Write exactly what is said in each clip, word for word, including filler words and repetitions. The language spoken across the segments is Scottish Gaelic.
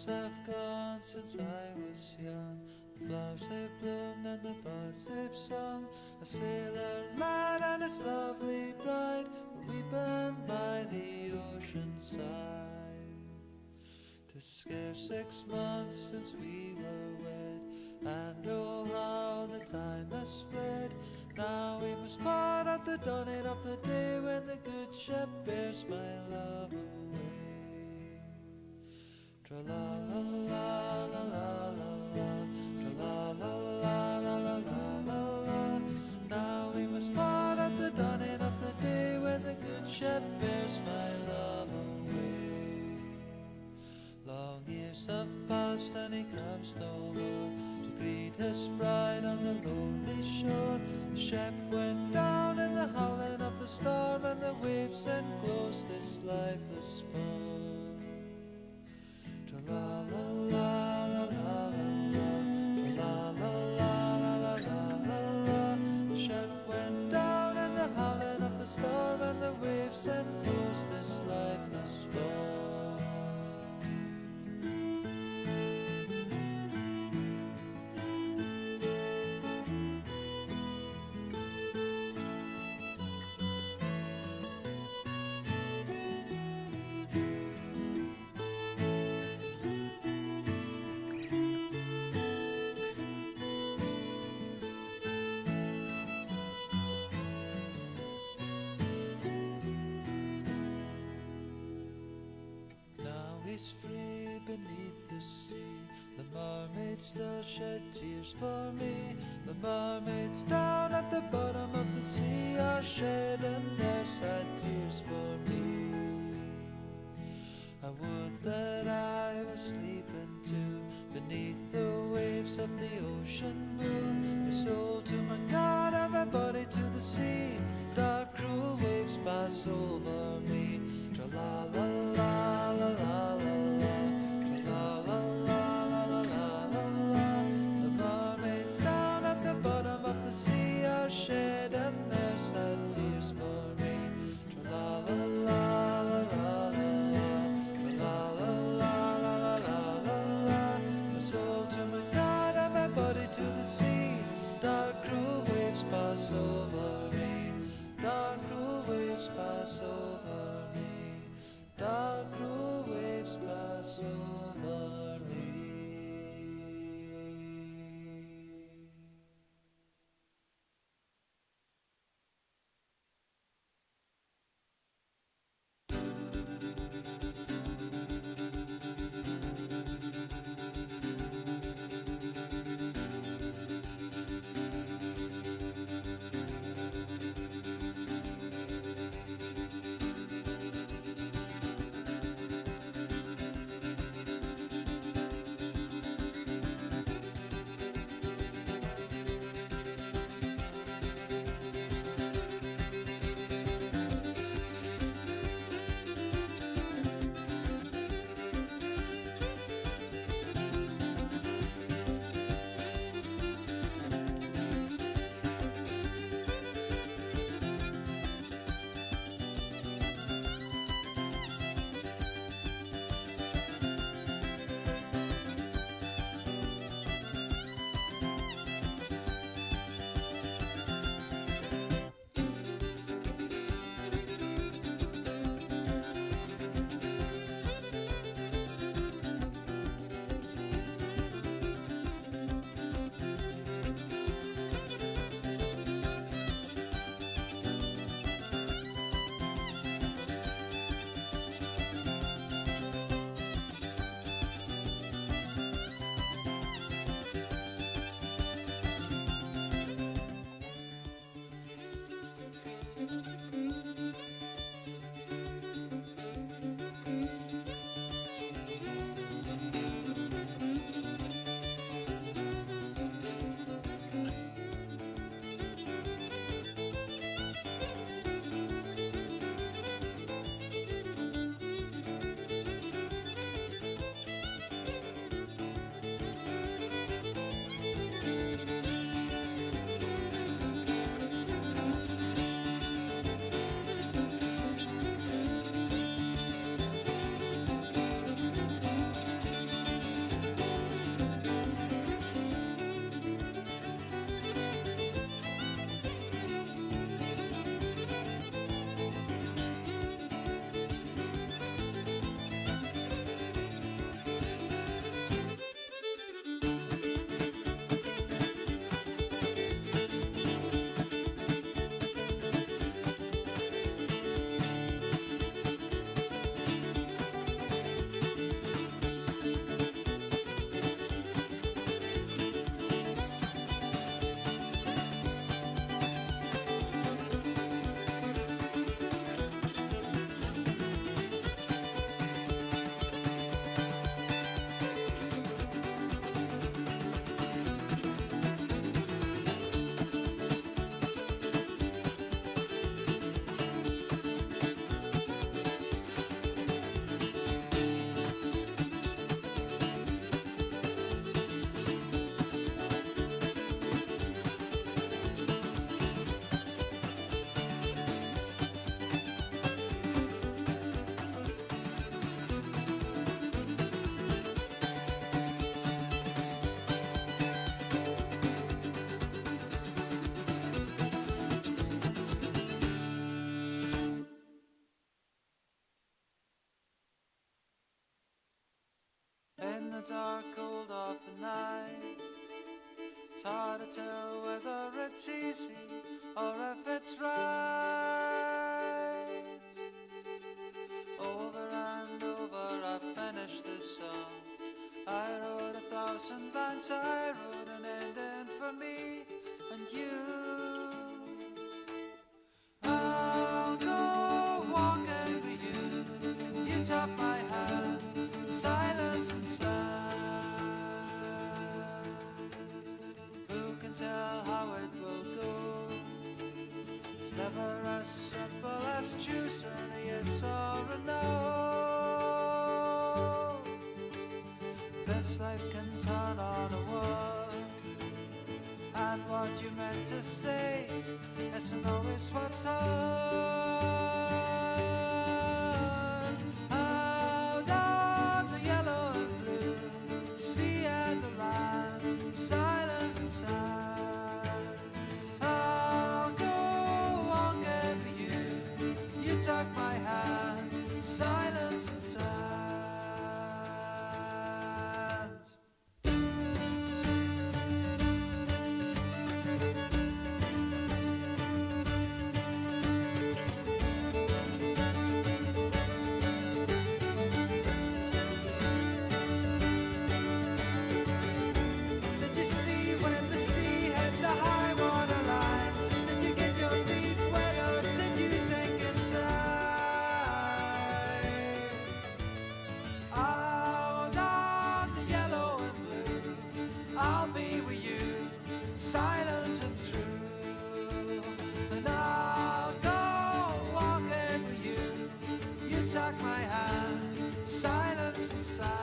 I've gone since I was young. The flowers they've bloomed and the birds they've sung. A sailor lad and his lovely bride were weeping by the ocean side. 'Tis scarce six months since we were wed, and oh, how the time has fled. Now we must part at the dawning of the day, when the good ship bears my love away. Tra la la la la la la la, tra la la la la la la la la. Now we must part at the dawning of the day, when the good ship bears my love away. Long years have passed and he comes no more to greet his bride on the lonely shore. The ship went down in the howling of the storm, and the waves enclosed this lifeless form. Tra la la la la la la, tra la la la la la la la. The ship went down in the howling of the storm, and the waves enclosed this lifeless form. Now he's free beneath the sea. The mermaids, they'll shed tears for me. The mermaids down at the bottom of the sea are shedding their sad tears for me. I would that I were sleeping too beneath the waves of the ocean blue. My soul to my God and my body to the sea. Dark cruel waves pass over me. Tra la la la la la la la. Tra la la la la la la la la. The mermaids down at the bottom of the sea are shedding their sad tears for me. Tra la la la la la la la. Tra la la la la la la la la. My soul to my God and my body to the sea. Dark cruel waves pass over me. Dark cruel waves pass over me. Dark cruel waves pass The dark cold of the night. It's hard to tell whether it's easy or if it's right. Over and over I finished this song. I wrote a thousand lines, I wrote an ending for me and you. I'll go walking with you. You took my hand, silence and sound. Who can tell how it will go? It's never as simple as choosing a yes or a no. This life can turn on a word, and what you meant to say isn't always what's heard. Out on the yellow and blue sea and the land, silence and sound. I'll go walking with you. You took my hand, silence and sound. Did you see when the sea hit the high water line? Did you get your feet wet or did you think in time? Out on the yellow and blue, I'll be with you, silent and true. And I'll go walking with you. You take my hand, silence and sound.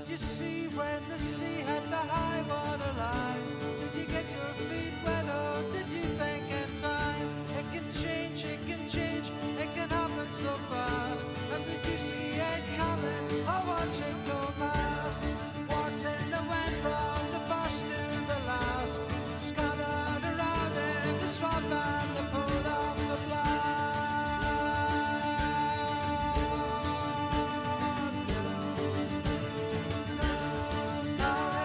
Did you see when the sea hit the high water line? Did you get your feet wet or did you think in time? It can change, it can change, it can happen so fast. And did you see it coming or watch it go past? What's in the wind from the first to the last? Scattered around in the swamp and the pool of the blood. Now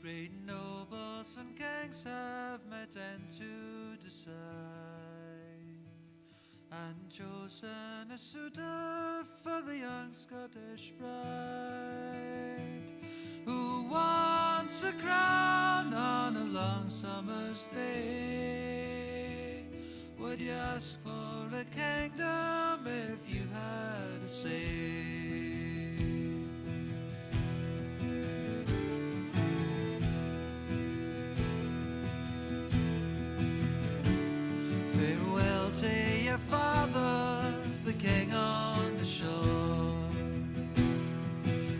Great nobles and kings have met and to decide, and chosen a suitor for the young Scottish bride, who wants a crown on a long summer's day. Would you ask for a kingdom if you had a say? Farewell to your father, the king on the shore.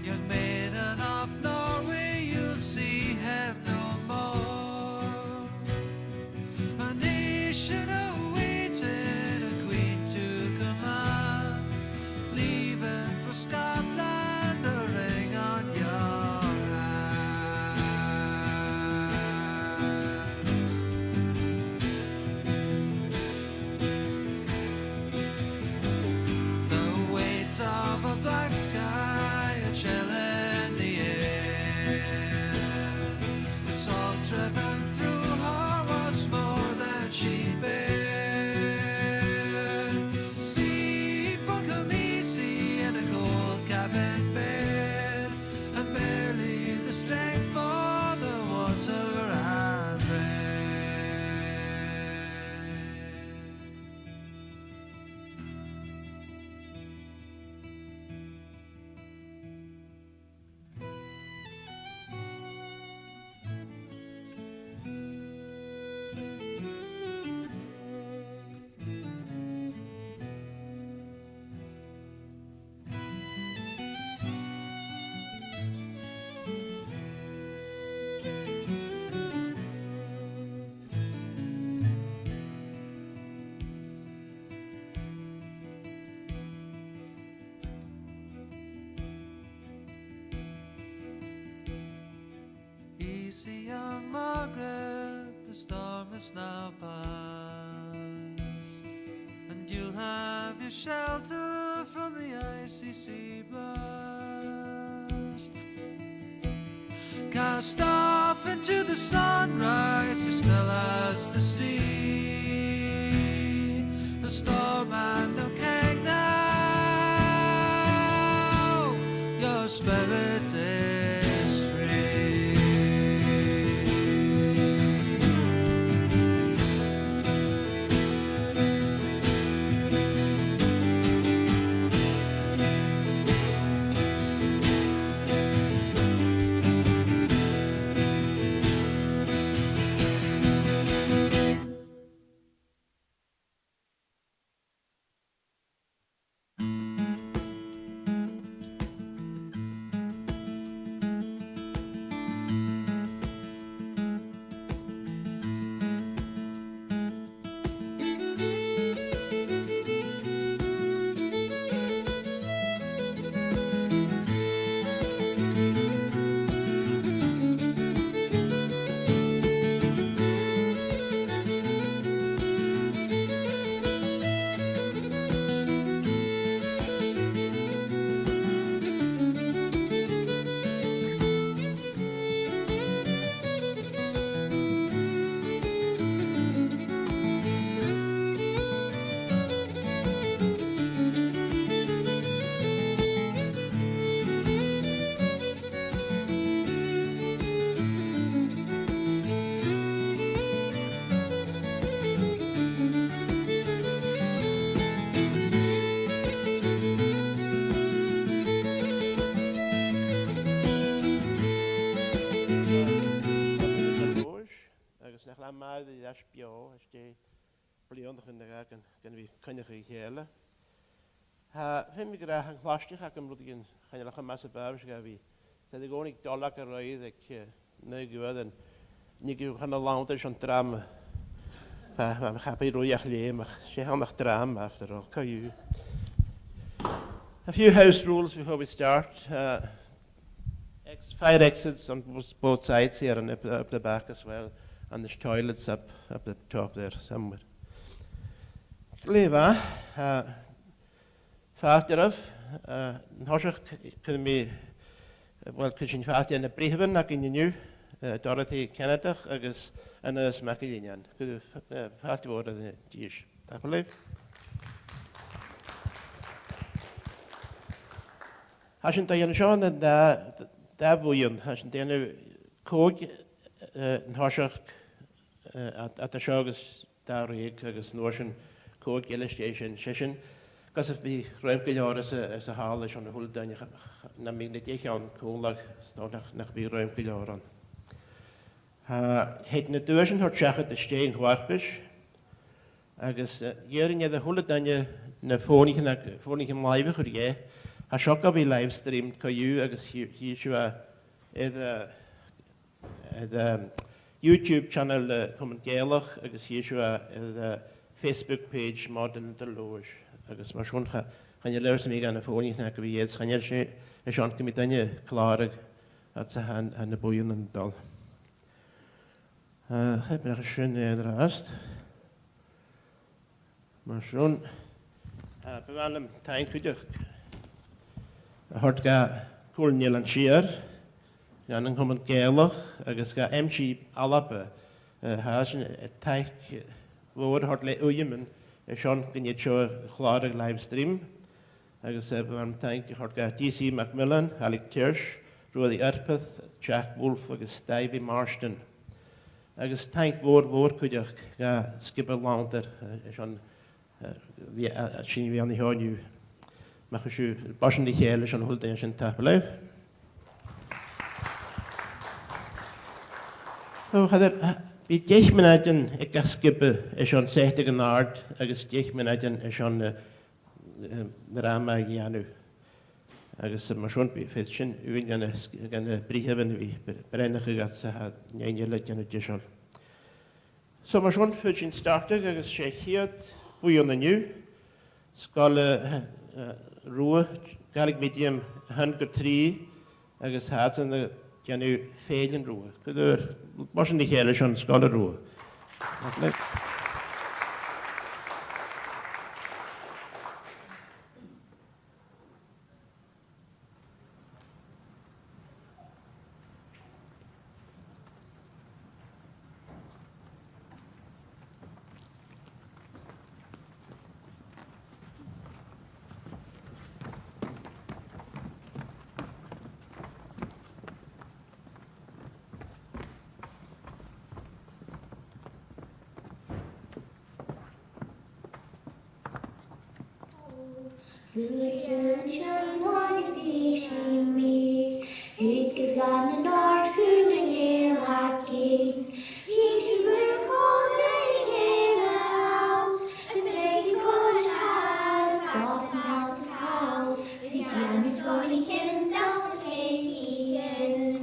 Young maiden of Norway, you'll see him no more. A nation awaiting a queen to command, leaving for Scotland a ring on your hand. The weight of a black sky, a chill in the air. The salt driven through her was more than she bare. Sleep would come easy in a cold cabin bed, and barely the strength for the water and bread. Easy, young Margaret, the storm is now past, and you'll have your shelter from the icy sea blast. Cast off into the sunrise, you're still as the sea. The storm and no king now, your spirit is free. Agus nach lean math ri ais beò, às dèidh bliadhnaichean no dhà gun, gun a bhith a' coinneachadh a chèile. Tha, feumaidh mi ràdh, tha an cloisteadh agam rudeigin chan eil cho math 's a b' àbhaist dha bhith. Tha e an-còmhnaidh doirbh a ràdh aig, eh, naoi uairean, nì gu chun a' lanntair son drama. Tha, tha, tha, bidh rudeigin leam, ach 's e th' ann ach drama, after all, co-dhiù. A few house rules before we start. Uh, ex-, fire exits on both, both sides here and up, up the back as well. And there's toilets up, up the top there somewhere. Glè mhath, uh, fàilte oirbh, uh, an toiseach, cuiridh mi, uh, well, cuiridh sinn fàilte air na britheamhan againn an-diugh, eh, Dorothy Ceanadach agus Aonghas MacIllEathain. Gu, eh, fàilte mhòr dhuibh. Tapadh leibh. Tha sinn a' dèanamh seo ann an dà, dà bhuidheann. Tha sinn a' dèanamh còig, eh, an toiseach, eh, a, a tha seo agus dà rèig agus an uair sin còig eile às dèidh sin. 'S e sin, gus am bi rùm gu leòr anns a', anns a' halla, 's ann a h-uile duine, ch-, ch-, nam biodh na deich ann còmhla, 's dòcha nach, nach bi rùm gu leòr ann. Tha, thèid na duaisean a thoirt seachad às dèidh an co-fharpais, agus, eh, dh'iarrainn air a h-uile duine na fònaichean ag-, fònaichean-làimhe a chur dheth. Tha seo gu bhith live streamed co-dhiù agus chì, chì sibh e air, eh, air, eh, YouTube channel, eh, Comann Gàidhealach agus chì sibh e air, eh, Facebook page Mòd an Eadar-Leòdhais. Agus mar sin cha, chan eil leabhar sam bith dha na fònaichean a bhith air, chan eil sibh, 's ann gum bi daoine a' clàradh air sàth, tha na buidhnean a' dol. Eh, tha mi a' smaoineachadh sin e an-dràsta. Mar sin, eh, bu mhath leam taing cuideachd a thoirt dha Comhairle an Eilein Siar, dhan a' Chomann Gàidhealach agus dha M G Alba, eh, tha sin, eh, taic mhòr a thoirt le uidheaman, eh, 's ann gun tèid seo a chlàradh live stream. Agus, eh, bu mhath leam taing a thoirt dha D C McMillan, Alec Tyrsh, Ruairidh Earpaidh, Jack Wolfe agus Stevie Marston. Agus taing mhòr, mhòr cuideachd dha sgioba Lanntair, eh, 's ann, eh, bhi-, eh, eh, sin a bhios an seo an-diugh. Math sibh, bòrd an taigh-chèile, 's ann a h-uile duine sin, tapadh leibh. So, cha bhi, bidh deich mionaidean aig gach sgioba, eh, 's ann seachad an-àird, agus deich mionaidean, eh, 's ann, eh, eh, an dràma a dhèanamh. Agus, eh, mar sin, bidh, faodaidh sibh uair dha na, dha na britheamhan a bhith bre-, breithneachadh agus, eh, an fheadhainn eile a' dèanamh deiseil. So, mar sin, faodaidh sinn startadh agus 's e a' chiad bhuidheann an-diugh, Sgoil, eh, eh, Rubha, Gaelic Medium a h-aon gu trì, agus tha iadsan a' dèanamh Fèill an Rubha. Gu dearbh, bòrd an taigh-chèile, 's ann Sgoil Rubha. Fuair an t-seann mhaoisean mi, thig gu gan an àrd-chùl a dhèanamh againn. Thig sinn a-muigh còmhla ri chèile ann, a' faighinn còmhla sàr, fàilte mhòr is call, 's a' dèanamh sgoilean dol sa chèilidh.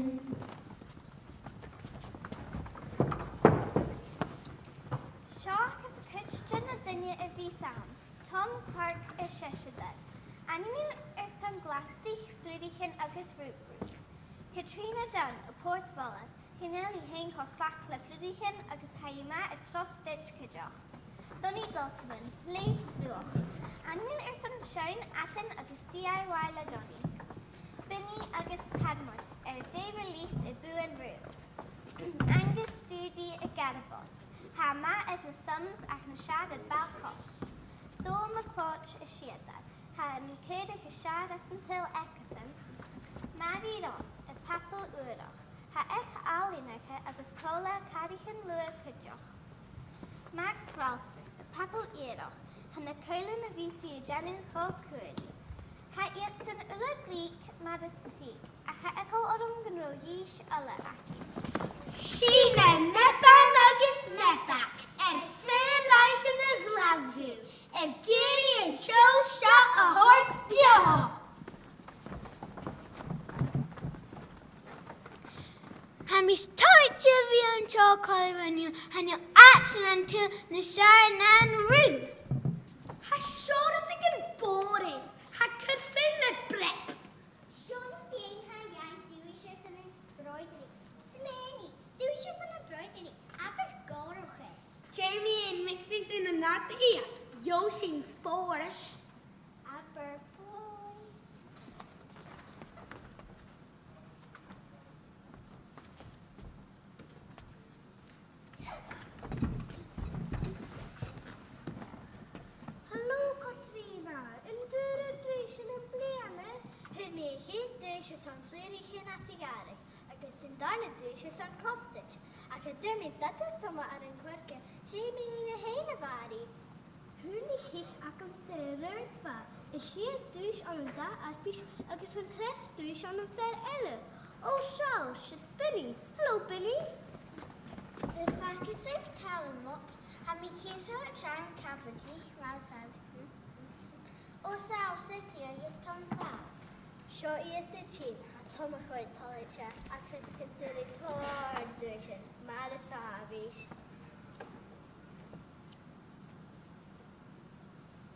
Seo agus cuid de na daoine a bhios ann. Tom Clarke, an t-seiseadair. Ainmeil airson glastaich, flùraichean agus rùbrùb. Catrìona Dunn, à Port Mhòr. Chan eil i fhèin cho slac le flùraichean agus tha i math air cross-stitch cuideachd. Donnie Dalton, lèith-luach. Ainmeil airson seann adan agus D I Y le Donnie. Binny agus Tadhmor, air dè release air Bùth an Rubha. Angus Stoody à Garabos. Tha e math air na sums ach na seair air ball-coise. Dòmhnall MacLeòid, an t-sìtheadair. Tha e a' cur a' seair às an t-saoghal aigesan. Mary Ross, à Pàipear Ùrach. Tha each-ealain aice agus toil le càraichean luaidh cuideachd. Max Ralston, à Pàipear Ùrach. Tha na cuibhlean a bhios i a' dèanamh cho cùbhraidh. Tha iadsan uile glic mar as trice, ach tha eagal orm gun robh dithis uile againn. Sinn Meadhan agus Meadhaig air Saor-làithean Ghlaschu, ag iarraidh an t-seòrsa seo a thoirt beò. Tha mise toilichte a bhith an seo còmhla ribh an-diugh, chan eil àite leam tuilleadh nas fheàrr na an rubha. Tha seo rudeigin bòraiche, tha e a' cur fuaim air breab. Seo na beathaichean a th' ann, duaisean airson an embroidery. Smaoinich, duaisean airson embroidery, abair gòrachas. Jamie, an mix is in an àite iad, gheibh sinn spòrs. Abair plòigh. Is ann a' lìbhrigeadh a' ghàrraidh, agus an dàrna duais is an cross-stitch, ach an dèidh dad a smaoineachadh air an corca, 's e mi fhìn a bh' ann a-mhàin. Chunnaic agam-sa a' Rùrpa, a' chiad duais ann an dà fharpais agus an treas duais ann am fear eile. Ò, seall, sin Binny. Hello, Binny. Am faca sibh Talbot? Tha mi cinnteach gun do rinn e cabadaich mar as àbhaist. Ò, seall, City agus Tom Clark. Seo iad a' tighinn, tha Tom a' coimhead toilichte, ach 's e gun do rinn e còir duaisean, mar as àbhaist.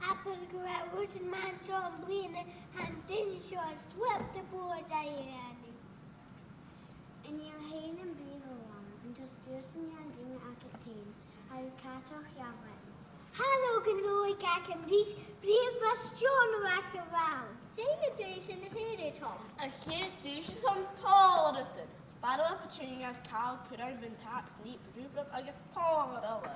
Abair gu bheil rudan math an seo am-bliadhna, tha an duine seo air sweep the board a dhèanamh. An e thu fhèin am biadh a bh' ann, an toil leat duais a dhèanamh agad fhèin, tha thu catach dha-rìribh. Tha rud beag agam ris, briathran Steòrnabhaigh a bh' ann. Dè na duaisean a thug thu, Tom? A' chiad duais is an t-òrdugh. Barrel of petunia, càl, curran, buntàta, snape, rùbrab agus tòrr eile.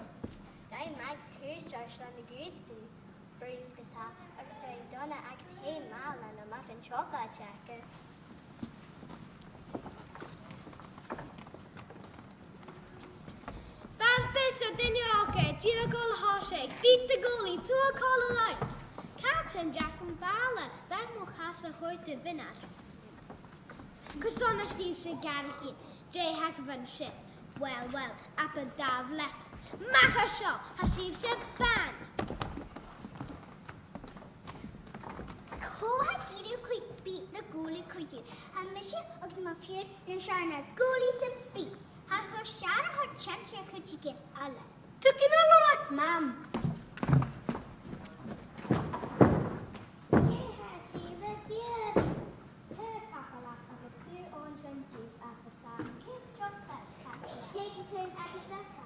Rinn Mag cùis airson na gooseberries ge-tà, agus rinn Donna agad fhèin màl ann am muffin seoclaid aca. Ball-phearsa, duine òga, dìreach a' dol a thòiseachadh. Beat the goalie, two a call allowance. Càit an deach am bàlla? Bheir mo chas a chòta bhionar. Carson a tha sibhse a' gàireachdainn? Dè th' agaibh an sin? Well, well, abair dà bhliadhna. Mach à seo, tha sibhse banned. Cò tha ag iarraidh beat the goalie co-dhiù? Tha mise agus mo phiuthar nas fheàrr na goalies sam bith. Tha e cho sean a thoirt seansa a chuideigin eile. Tugainn a-mach, Mam. Dè tha sibh ag iarraidh? Cò tha a' falbh agus sùgh ón sin dìreach a-mach às an cèic tro feis, cèic a chur às an dara.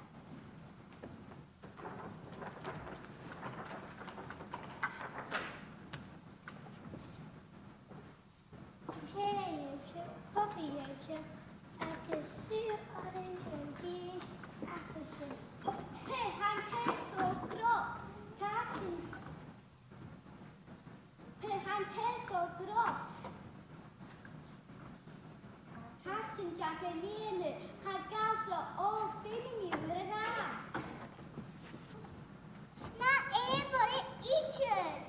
Tì dhìot, cofaidh dhìot, agus sùgh orange an dèidh aithris. Tha an taigh cho grod. Càit an, tha an taigh cho grod. Càit an deach an lìonadh? Tha gàire seo, ò, feumaidh mi a dhol a-mach. Màl a-mach, a Mhamaidh.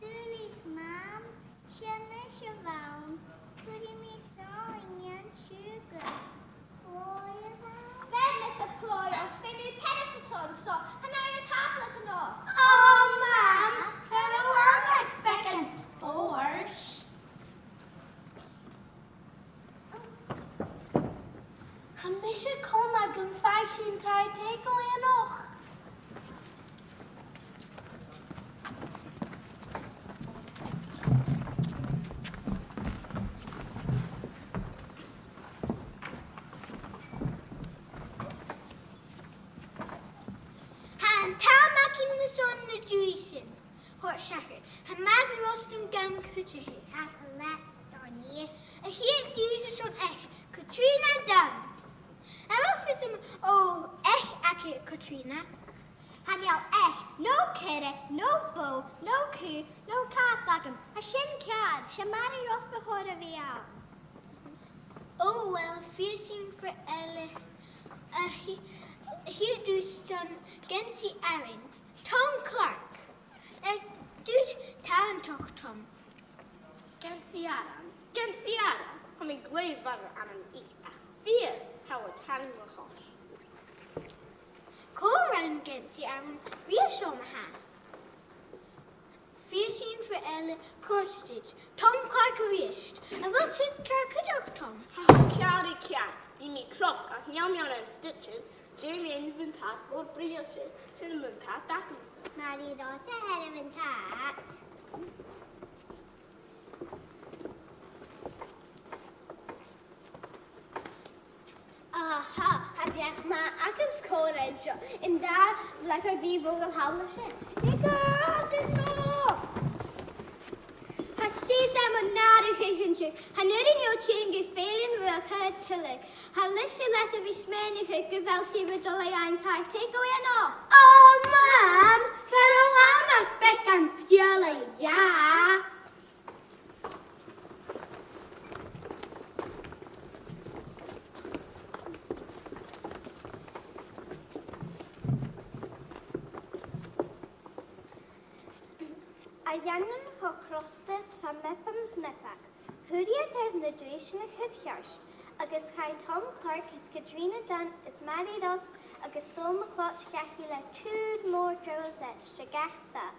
Duilich, Mam, 's e mise a bh' ann. Cuiridh mi sùgh ann an siùcar. Ò, a Mhamaidh. Bheir mise clò, is feumaidh mi peiris airson seo. Chan fhaigh mi tablet a-nochd. Ò, Mam, chan eil ann ach beagan spòrs. Tha mise coma gum faigh sinn taigh-tàice a-nochd. Tha an t-àm againn airson na duaisean. Thoir seachad, tha Mag ag ràdh gun cuidichidh. Tha e glè dhòrnaichte. A' chiad duais airson each, Catrìona Dunn. An robh fios agam ò each agaibh, Catrìona? Chan eil each, no caora, no bò, no cù, no càp agam. Tha sin ceàrr, 's e Màiri Rothbhachair a bh' ann. Ò, uill, feuch sinn fear eile. A' chi-, a' chiad duais airson geansaidh arain. Tom Clark. Eh, dè tha thu a' dol a dhèanamh, Tom? Geansaidh arain, geansaidh arain. Tha mi glè mhath air arain, ach feuch, tha e a' tarraing mo chois. Cò rinn geansaidh arain a-riamh, ma-thà? Feuch sinn fear eile, cross-stitch. Tom Clark a-rithist. An robh sin ceart cuideachd, Tom? Ò, ceart, ceart. Bha mi cross, ach chan eil mi ann an stitches. Dè mu bhuntàta, bhon bhrìgh sin, sin am buntàta agamsa. Màiri Rothbhachair a' bhuntàta. Aha, tha beachd math agamsa còmhla ris. An dà bhliadhna air bith a bhuail thall an sin. Nì gu às an seo! Tha sibhse mar nàrachadh an-diugh. Chan urrainn dhomh tighinn gu fèilean bhuachaille tuilleadh. Tha mise leis a bhith a' smaoineachadh gu bheil sibh a' dol a dh'fhaighinn taigh-tàice a-nochd. Ò, Mam, chan eil ann ach beagan sìolaire. A dh'aindeoin cho crosta 's a bha Mipam 's Mipag, chuir iad air na drèisean a chur ceart, agus chaidh Tom Clarke is Catrìona Dunn is Màiri Ross agus Dòmhnall MacLeòid dhachaigh le tìr-mòr Joe Zett de gach taobh,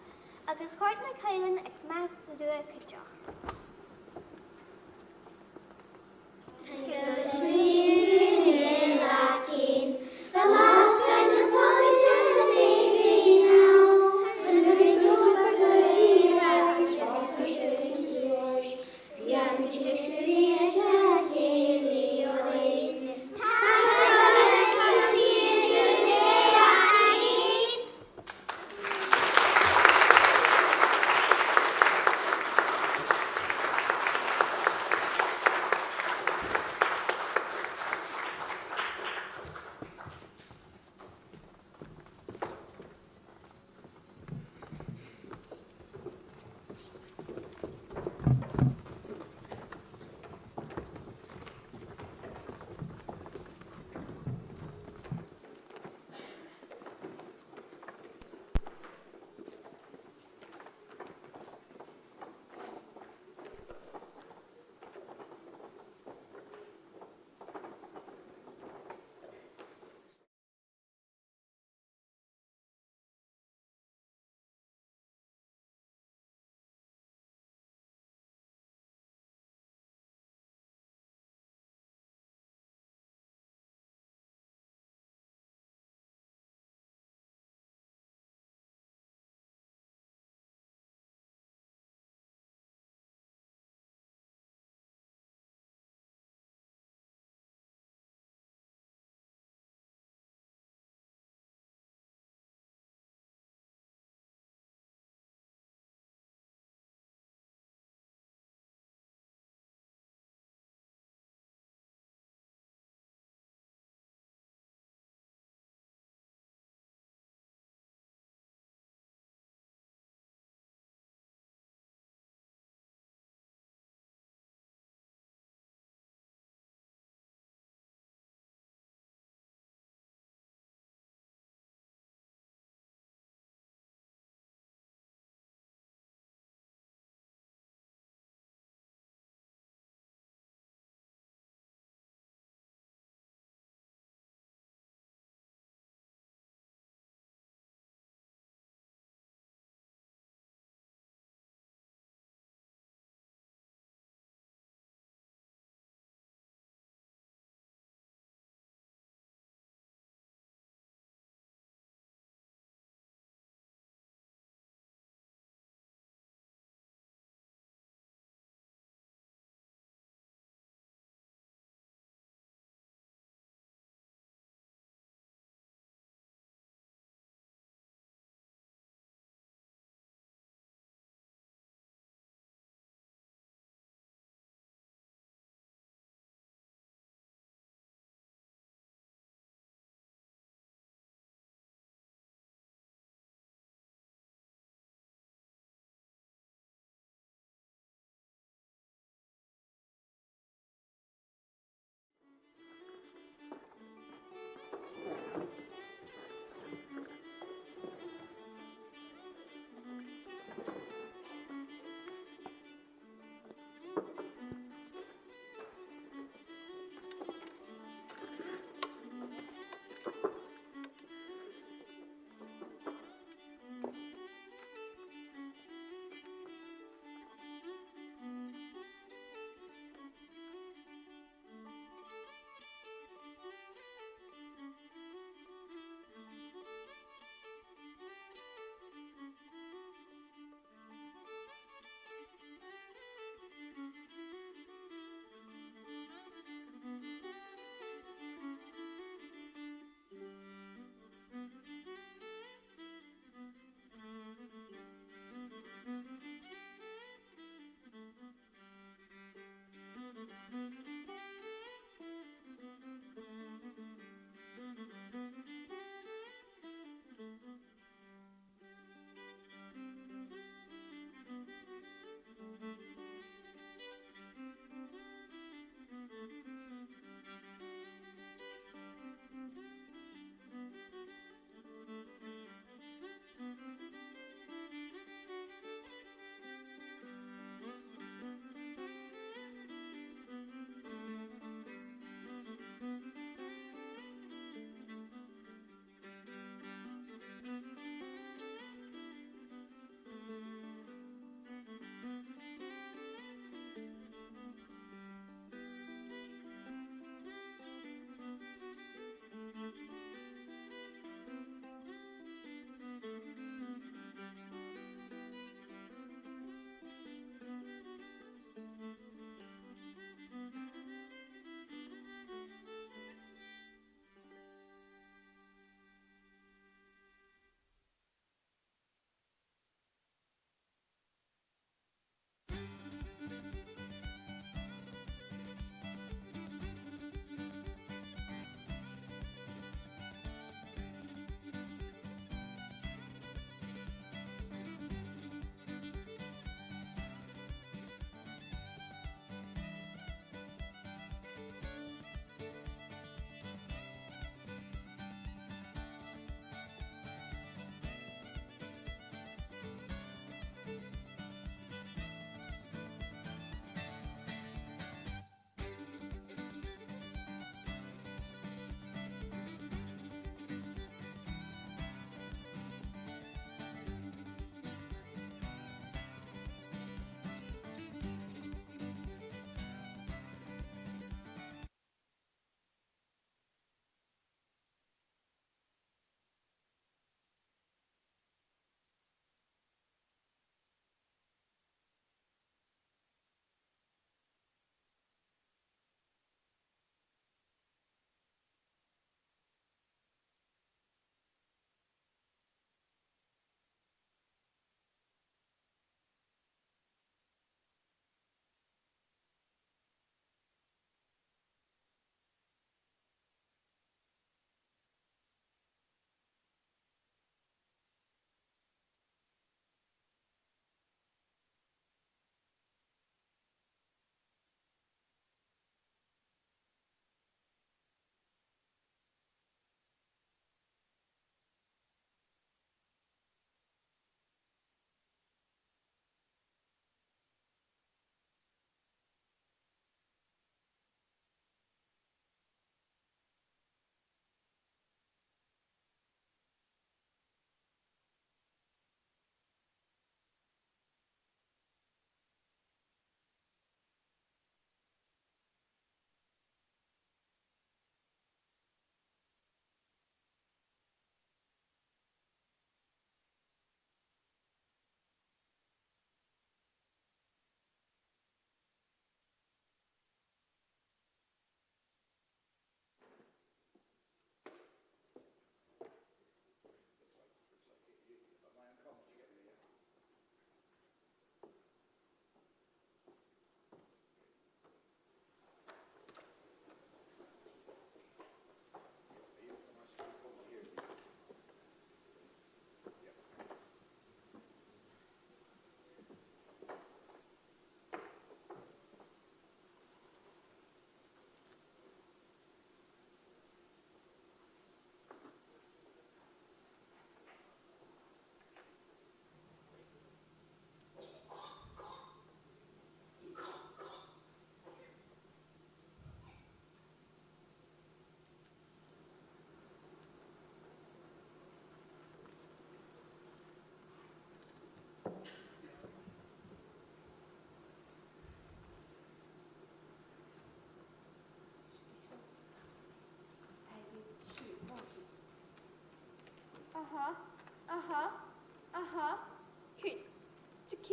agus chòrd na cuibhlean aig Mags Ruadh cuideachd.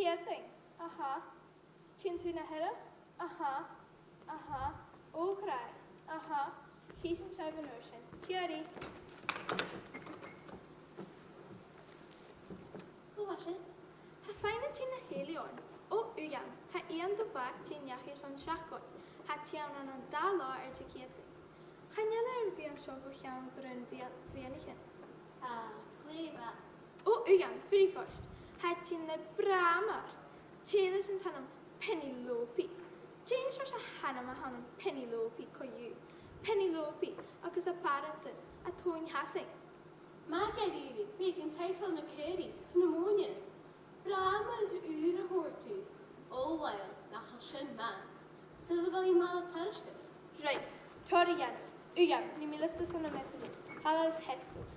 Céadaoin. Aha. Tigeadh tu na h-earrach? Aha. Aha. Ò, ghràidh. Aha. Chì sinn sibh an uair sin. Tìoraidh. Cò bha siud? Tha feadhainn a' tighinn le chèile oirnn. Ò, uill, tha Iain do mhac a' tighinn dhachaigh airson seachdain. Tha e a' tighinn ann an dà latha air Diciadain. Chan eil e air a bhith an seo bho chionn grunn bhlia-, bhliadhnaichean. Ah, glè mhath. Ò, uill, fuirich ort. Tha e a' tighinn le Bràmar. Tè leis an t-ainm Penelope. Dè an seòrsa ainm a th' ann am Penelope co-dhiù? Penelope agus a pàrantan a' togail asainn. Math dha-rìribh, bidh e ag an taigh-solais na caoraich 's na mòine. Bràmar ùr a thuirt thu. Ò uill, nach eil sin math. Saoil a bheil i math le tairsgeir? Right, tòrr a dhèanamh. Uill, nì mi liosta son na messages. Thalla is Tesco's.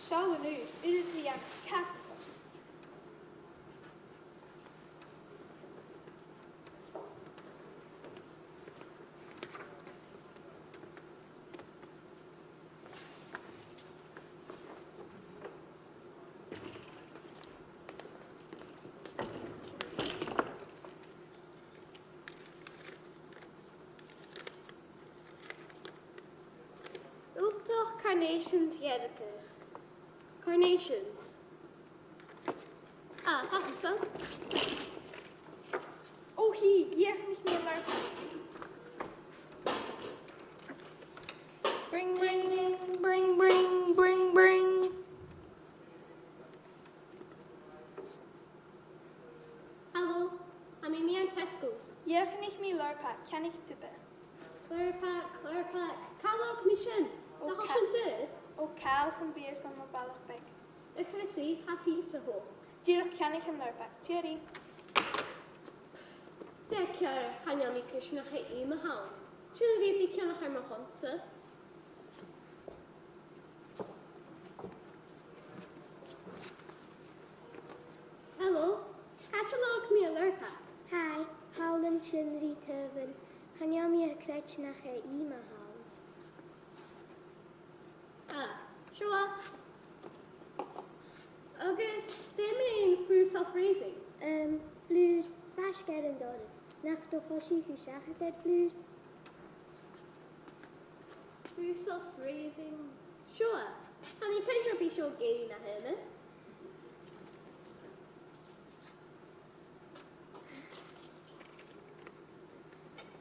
Seall an-diugh, uiread ri a' chas an toiseach. Ultach carnations dhearga. Carnations. Ah, tha e sin. Ò, chì, dhìochuimhnich mi an lorg. Bring, bring, bring, bring, bring, bring. Hallo, tha mi a-muigh ann an Tesco's. Dhìochuimhnich mi Lurpak, ceannaich tuba. Lurpak, Lurpak, càit an lorg mi sin? Ò, nach eil sin daor? Ò, càit am bi e airson mo bhalach beag? A Chrissy, tha fhios agad. Dìreach ceannaich an Lurpak, tìoraidh. Dè ceàrr, chan eil mi creidsinn nach e ìm a th' ann. Sin a bhios a' ceannach air mo shon-sa. Hallo, càit an lorg mi an Lurpak? Hi, thalla an sin ri taobhan. Chan eil mi a' creidsinn nach e ìm a th' ann. Ah, seo e. Agus dè mu dheidhinn flùr self-raising? Em, flùr faisg air an doras. Nach do choisich thu seachad air flùr? Flùr self-raising. Seo e. Tha mi cinnteach gum bi seo ag èirigh na h-aonar.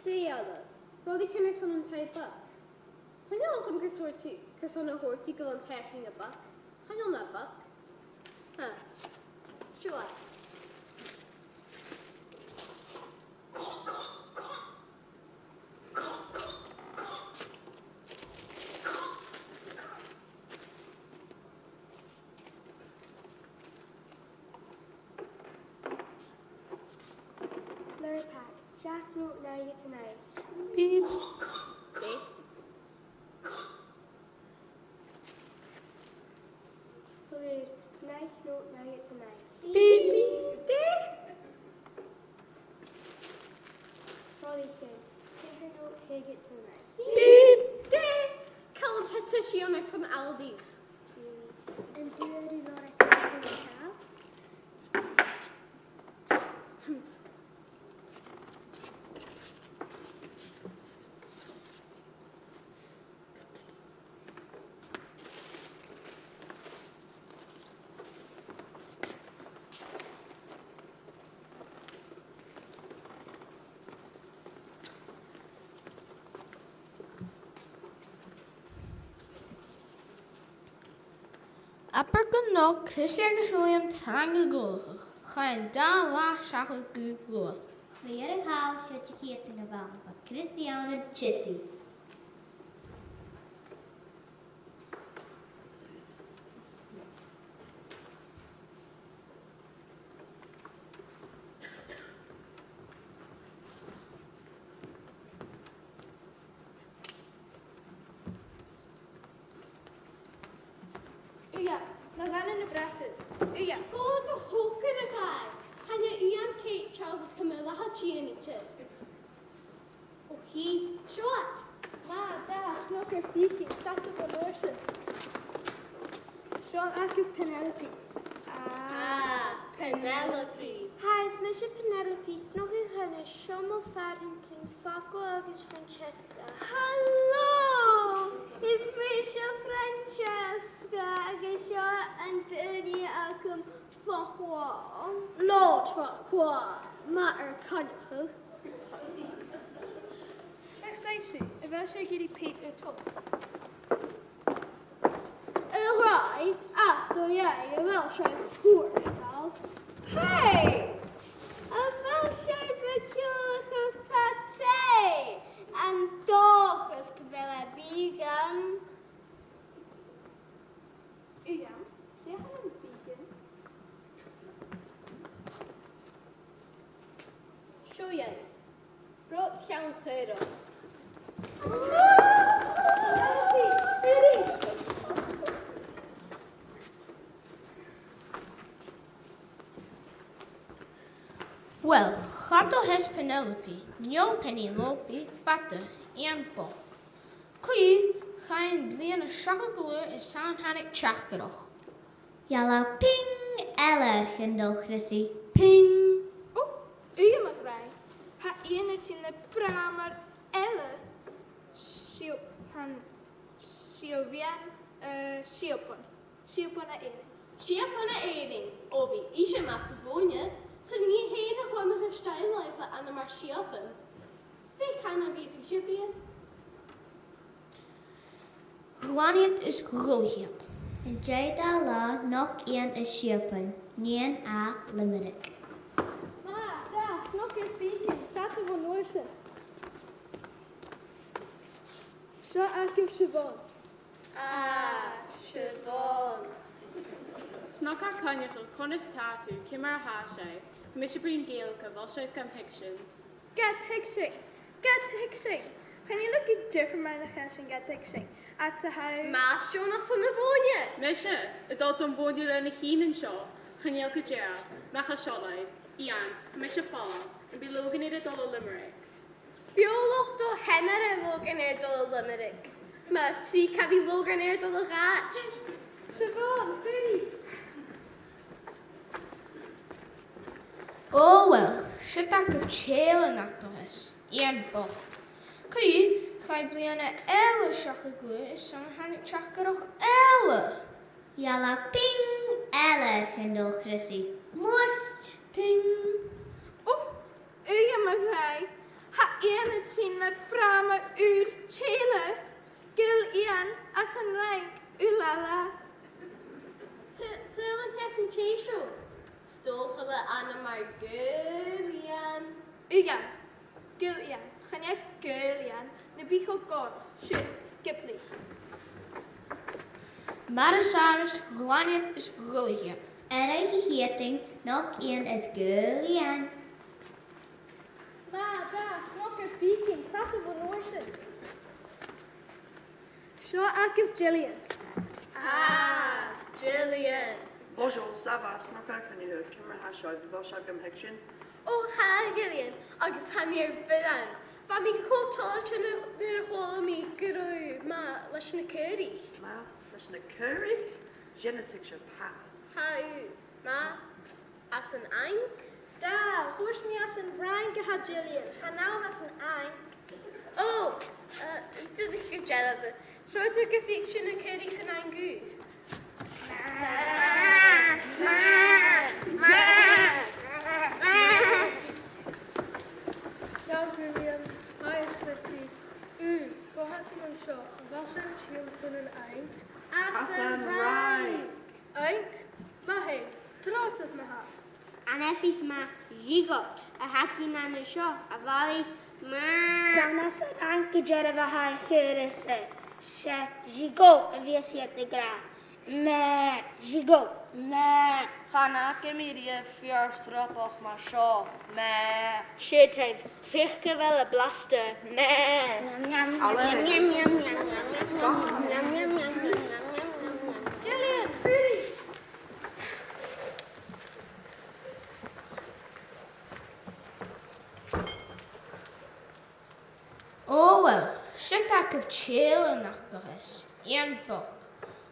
Dè eile? Rudeigin airson an taigh-beag. Chan eil fhios agam carson a thuirt thu, carson a thuirt thu gu bheil an taigh againn beag. Chan eil e beag. Ha. Seo e. Lurpak, seachd not naoi a h-aon. Beep. Beep. Flùr, naoi not naoi a h-aon. Beep. Beep. Rudeigin, ceithir not còig a h-aon. Beep. Dè? Calum, thèid sinn airson Aldi's. An d' fhuair thu Lurpak a-nis? Abair gun do Chrissy agus William trang a dh'ullachadh, chaidh an dà latha seachad gu luath. Mu dheireadh thall, seo a' chiad duine a bh' ann, bha Chrissy ann an Chessie. Uill, ma dh'fhanadh na brasaichean. Uill, gu dè tha a' tachairt, a ghràidh? Chan eil Iain, Kate, Charles is Camilla a' tighinn idir. Ò, chì, seo iad. Math, dà, snog ur faicinn, 's fhada bhon uair sin. Seo agaibh Penelope. Ah, Penelope. Hi, is mise Penelope, snog a chunna seo mo phàrantan, Faggo agus Francesca. Halò! Is mise Francesca agus seo an duine agam, Faggo. Lord Faggo, math ur coinneachadh. Nach saoil sibh, a bheil sibh ag iarraidh pate or toast? A ghràidh, as do dhèidh, a bheil sibh a' tuigsinn? Pate! A bheil sibh a' ciallachadh pate? An dòchas gu bheil e vegan? Uill, dè tha ann am vegan? Seo e. Brot cheann-caorach. Uill, cha do sheas Penelope no Penelope fada ann am bochd. Co-dhiù, chaidh am bliadhna seachad gu leòr airson thàinig teachdaireachd. Gheall e ping eile air Chinn Dùil Chrìosdaidh. Ping! Ò, uill, a ghràidh. Tha Iain a' tighinn le bràmair eile. Siop-, han, siopmhar, eh, siabann. Siabann à Èirinn. Siabann à Èirinn? Ò, bidh ise math sa mhòine. 'S ann a nì i fhèin a chunnaic an stoidhle a bh' ann mar siabann. Dè an cànan a bhios i a' siubhal? Ghlaniad is Ghuailchiad. An dèidh dà latha, nochd Iain a' siabann, nighean à Limerick. Math, dà, snog ur faicinn, 's fhada bhon uair sin. Seo agaibh Siobhán. Ah, Siobhán. Snog ur coinneachadh, conas a tha thu, ciamar a tha sibh? Mise a' bruidhinn Gàidhlig, a bheil sibh gam thuigsinn? Gad thuigsinn, gad thuigsinn. Chan eil e gu diofar mar a chanas sinn gad thuigsinn. Ach 's e tha. Math, Siobhán, 's ann a' mhòine. Mise, a' dol dom mhòine leis na h-ìghnean seo. Chan eil gu dearbh, mach à seo leibh. Iain, mise a' falbh, am bi Logan air a dhol a Limerick? B' eòlach do sheanair air Logan air a dhol a Limerick. Mas tric a bhios Logan air a dhol a dh'àite. Siobhán, faodaidh. Ò, uill, siud agaibh tè eile nach do sheas, Iain bochd. Co-dhiù, chaidh bliadhna eile seachad gu leòr airson thàinig teachdaireachd eile. Gheall e ping eile air Chinn Dùil Chrìosdaidh. Murt! Ping! Ò, uill, a ghràidh, tha Iain a' tighinn le bràmair ùr tè eile, Gaol Iain às an Fhraing, ooh la la. S-, saoil an seasann tè seo? 'S dòcha gur e ainm mar Gaol Iain. Uill, Gaol Iain, chan e Gaol Iain, na biodh e cho gòrach, siud, sgioblach. Mar as àbhaist, Ghlaniad is Ghuailchiad. Air a' chiad thing, nochd Iain air Gaol Iain. Math, dà, snog ur faicinn, 's fhada bhon uair sin. Seo agaibh Gillian. Ah, Gillian. Bonjour, ça va, snog ur coinneachadh, ciamar a tha sibh, a bheil sibh gam thuigsinn? Ò, tha, a Ghillian, agus tha mi air bhioran. Bha mi cho toilichte nuair, nuair a chuala mi gun robh thu math leis na caoraich. Math leis na caoraich? Dè na tuigse, tha. Tha, math. Às an Fhraing? Dà, thuirt mi às an Fhraing a tha Gillian, chan ann às an Fhraing. Ò, eh, duilich gu dearbh. Trobhad gum faic sinn na caoraich san Fhraing Ùr. Ciao, Gillian. Hi, Chrissy. Ù, cò tha sin an seo? A bheil sibh a' tilleadh chun an Fhraing? Às an Fhraing. Fhraing? Math fhèin. Trobhad ma-thà. An e fios math gigot a th' againn an seo, a bhalaich? Meh. 'S ann às an rang gu dearbh a tha a' chùrsa. 'S e gigot a bhios iad ag ràdh. Meh, gigot, meh. Chan fhaca mi riamh fear srapach mar seo. Meh. Seadh, tha fhios gu bheil e blasta. Meh. Gillian, Rudy. Ò, uill, 's e gu bheil tè eile ann, nach eil fhios, aon bhoc.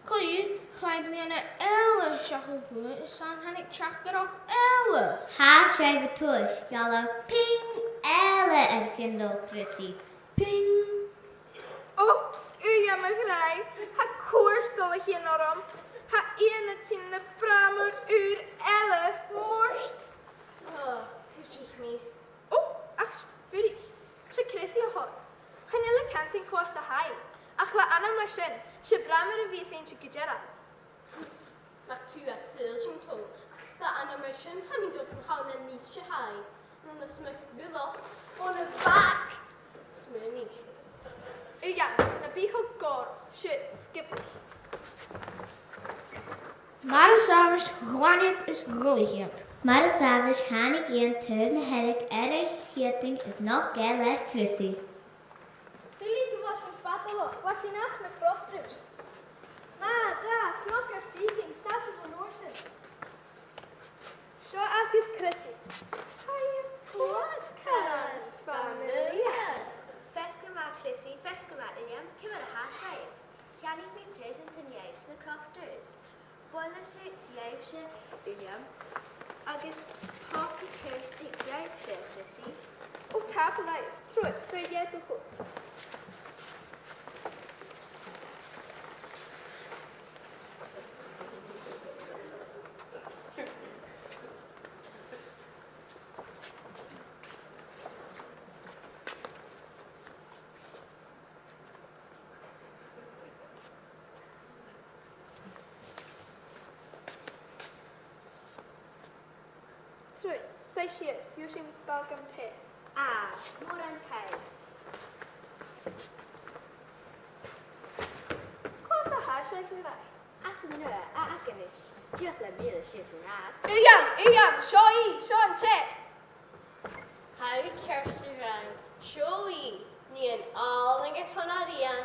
Co-dhiù, chaidh bliadhna eile seachad a-bhos 's ann a thàinig teachdaireachd eile. Tha sibh a' tuigsinn, gheall ping eile air Fionn Dòmhnall Crìosaidh. Ping! Ò, Uilleam a ghràidh, tha cuairt a' dol a thighinn orm. Tha Iain a' tighinn le bràmair ùr eile, murt. Ò, cuidich mi. Ò, ach 's e fuirich. 'S e Crìosaidh a th' ann. Chan eil e a' cantainn cò às a tha e. Ach le ainm mar sin, 's e bràmair a bhios innte gu dearbh. Nach tu a tha saoilsinn, Tòmas. Le ainm mar sin, tha mi an dòchas nach ann a-nis a tha e. No nas miosa buileach, on a bhag. Smaoinich. Uilleam, na bi cho gòrach, siuthad, sgiobaidh. Mar as àbhaist, ghlan iad is dh'fhuiling iad. Mar as àbhaist, thàinig Iain taobh na Hearadh air a cheudan is nochd e le Crìosaidh. Tuilleadh gu bheil sinn fada a-mach, bha sinn anns na Crofters. Math, dè, snog air figein, 's fhada bhon uair sin. Seo agaibh Crìosaidh. Hiya, what's going on, family? Feasgar math, Crìosaidh, feasgar math, Uilleam. Ciamar a tha sibh? Cheannaich mi preusant dhuibhse, na Crofters. Boiler suits dhuibhse, Uilleam, agus poca ceart dhuibhse, Crìosaidh. Ò, tapadh leibh, trobhad, feuch dè do chuid. Trobhad, suidh sìos, gheibh sinn balgam tì. Ah, mòran taing. Cò às a tha sibh, a ghràidh? Às an Iorras, a Aonghais. Dìreach le mìle sìos an rathad. Uilleam, Uilleam, seo i, seo an tè. Tha thu ceart, a ghràidh. Seo i, nighean àlainn airson a rian.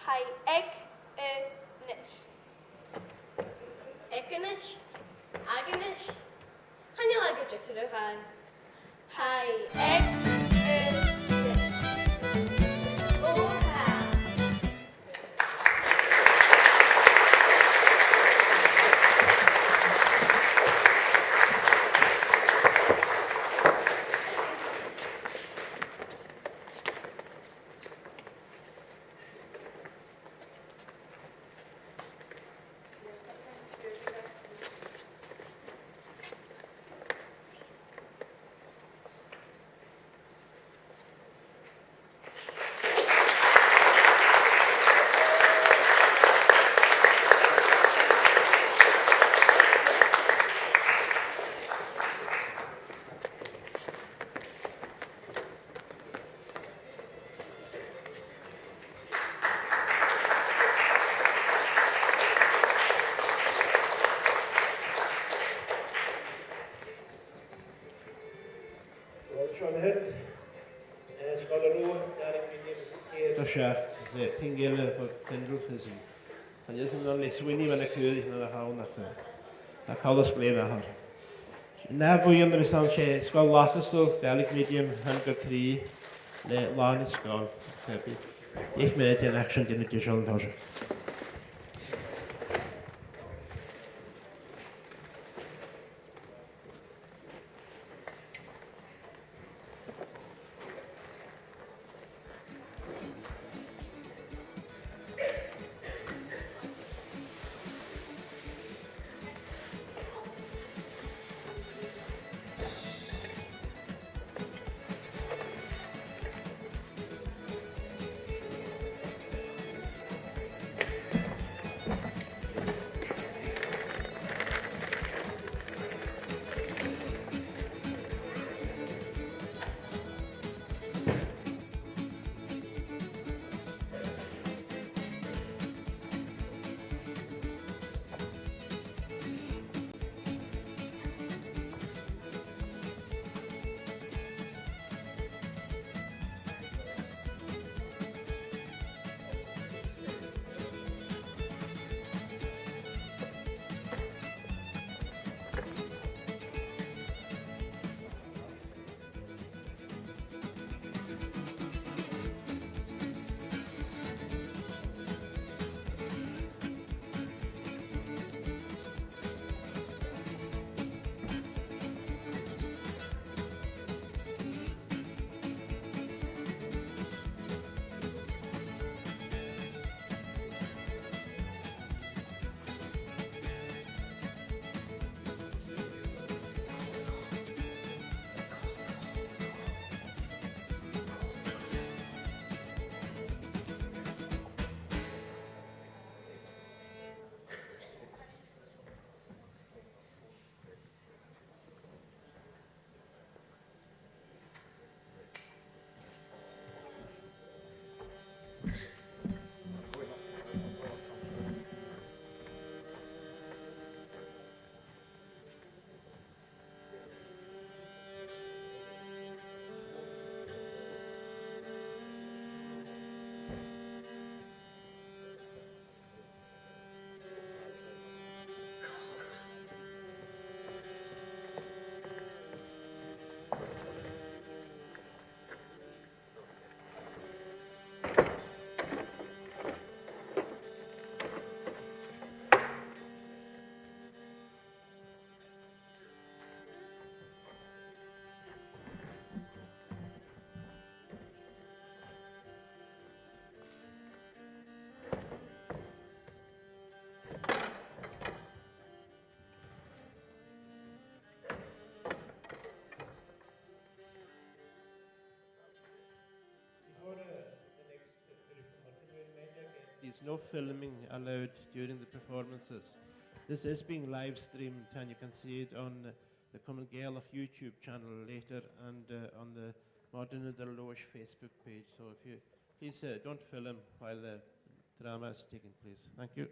Tha i aig a-nis. Aig a-nis? Aig a-nis? Chan eil e gu diofar, a ghràidh. Tha i aig a-nis. Ò, tha. Well, seo na thit. Eh, Sgoil Rubha, Gaelic Medium, ceud a seachd, le ping eile bho Fionn Dòmhnall Crìosaidh. Chan eil fhios agam an robh Sweeney mar a chuir, no nach ann ach, eh, a' Chollas Glè Mhàthar. An ath bhuidheann a bhios ann, 's e Sgoil Lacasdail, Gaelic Medium, a h-aon gu trì, le làrna-sgoil, tha e, bidh deich mionaidean action, dèanamh deiseil an toiseach. Please, no filming allowed during the performances. This is being live streamed and you can see it on the Comunn Gàidhealach YouTube channel later and, uh, on the Mòd an Aodainn Leòdhais Facebook page. So if you, please, uh, don't film while the drama is taking place. Thank you.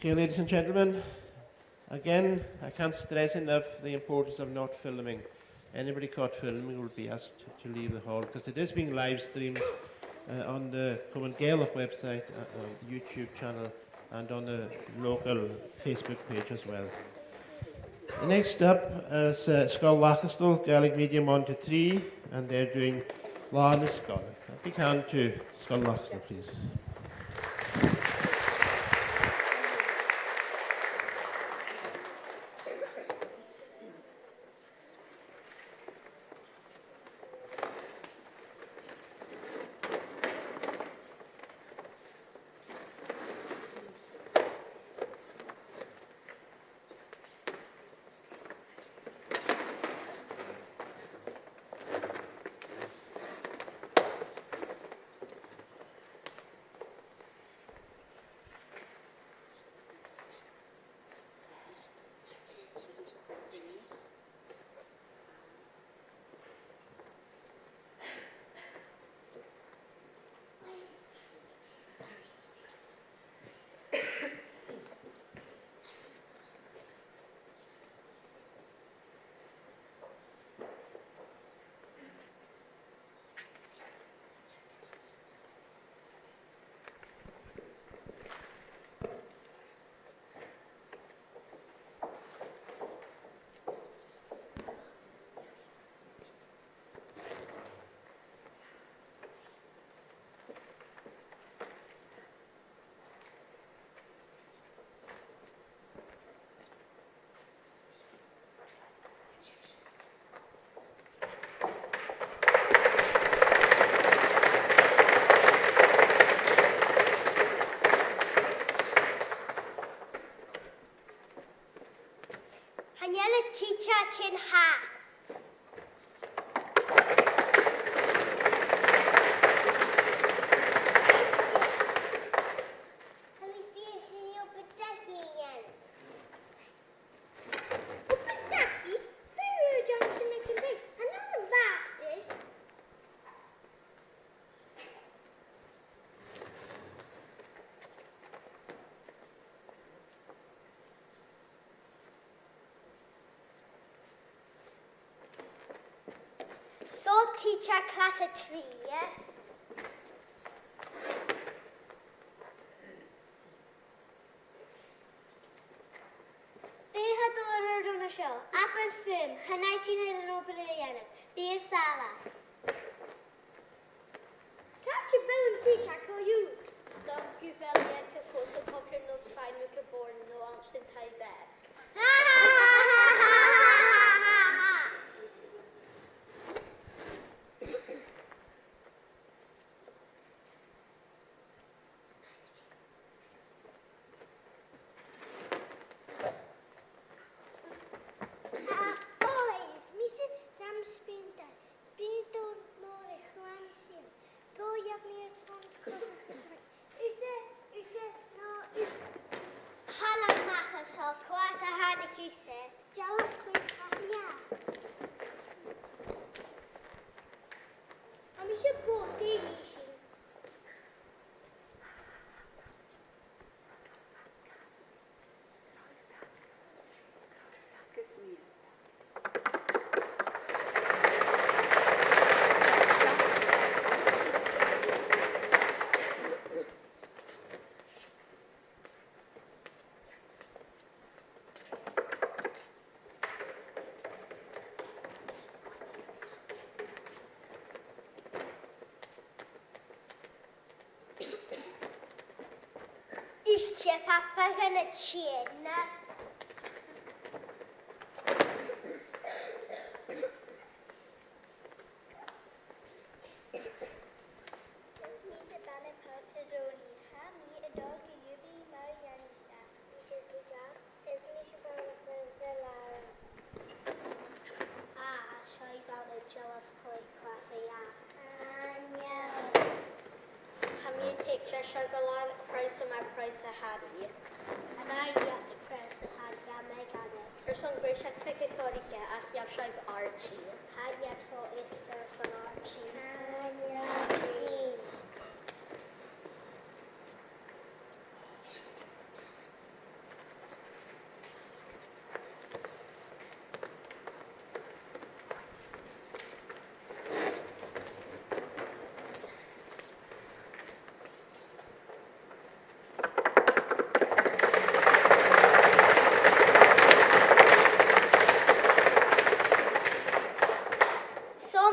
Okay, ladies and gentlemen, again, I can't stress enough the importance of not filming. Anybody caught filming will be asked to leave the hall, 'cause it is being live streamed, uh, on the Comunn Gàidhealach website, uh, uh, YouTube channel, and on the local Facebook page as well. Next up is, uh, Sgoil Lacasdail, Gaelic medium one to three, and they're doing Là na Sgoile. A big hand to Sgoil Lacasdail, please. Chan eil an tidsear sin fhathast. Tha mi a' feuchainn ri obair-dachaigh a dhèanamh. Obair-dachaigh? Feumaidh tu dèanamh sin aig an taigh. Chan eil e a' bhàsachadh. So, tidsear clas a trì, eh? Dè tha dol a ràdh an seo? Abair fuaim, chan eil sinn air an obair a dhèanamh. Bithibh sàmhach. Càit a bheil an tidsear co-dhiù? 'S dòcha gu bheil i aig a' photocopier no fine aig a' bhòrd no anns an taigh-bheag. Ah, boys, mise Sam Spindle. Spindle mòr a' chlann-saoghail. Gabh mi a-steach an coiseachd. Thusa, thusa, no thusa. Thalla a-mach às a seo, cò às a thàinig thusa? Dealbh-chluich clas a dhà. Tha mise a' bualadh daoine sin. Is e fàilte mhath a th' ann. Is mise Bana Pàdraig Donie. Tha mi a' dol a dh'obair mar dhannsa. Is mise Bana Pàdraig Donie. Ah, seo Bana Pàdraig Donie, clas a dhà. Anya. Tha mi a' tuigsinn, seo gu leòr, praghas mar praghas a th' ann. An e iad praghas a th' ann, a Mhegan? Airson greiseag, tuigidh tu, ach gheibh sibh àirde. Tha iad cho aosta san àirde. Anya. Sin.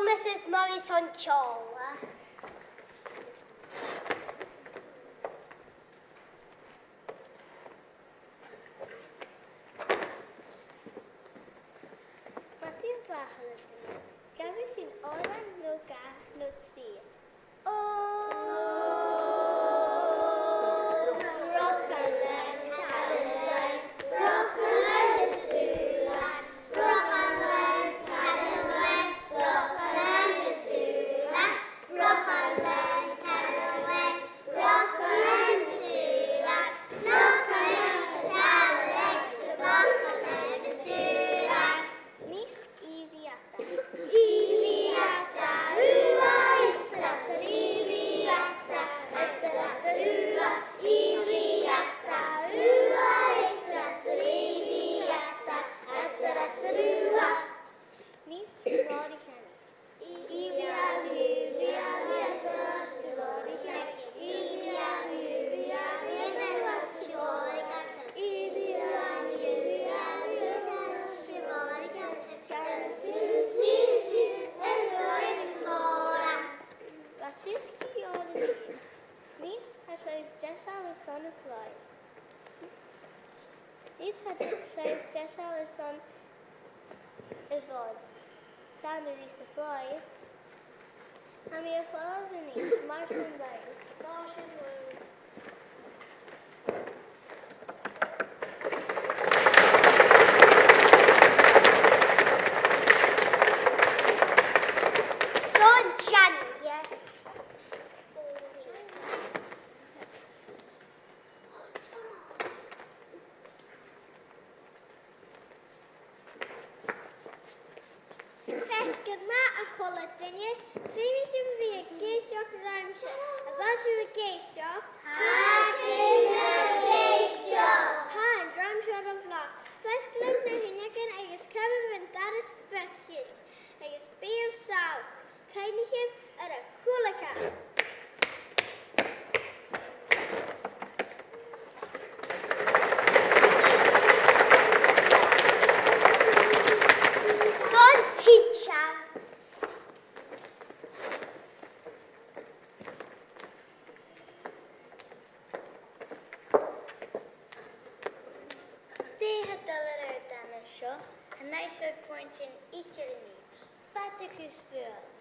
Missus Morrison Ciola. Madainn mhath, a chàirdean. Gabhaidh sinn òran no dhà no trì. Nis Evie Atta. Evie Atta, ua, itra, atra, Evie Atta, atra, atra, ua, Evie Atta, ua, itra, atra, Evie Atta, atra, atra, ua. Nis Ruairidh Sheonaidh. Bha sin gu math math. Nis tha sibh deiseil airson a' phlòigh. Nis tha sibh deiseil airson a' bhòrd. 'S ann a-rithist a' phlòigh. Tha mi a' falbh a-nis, mar sin leibh. Mar sin leibh. Son Johnny, yeah. Feasgar math a h-uile duine, feumaidh sibh a bhith ag èisteachd rium-sa. A bheil sibh ag èisteachd? Tha sinn ag èisteachd. Tha an dream seo ro mhath. Feasgar na h-uinneagan agus cumaibh an doras faisg. Agus bithibh sàmhach, cuimhnichibh air a' chuileagan. Son tidsear. Dè tha dol air adhart an seo? Chan fhaigh sibh pointean idir an-diugh. Fada gus fuath.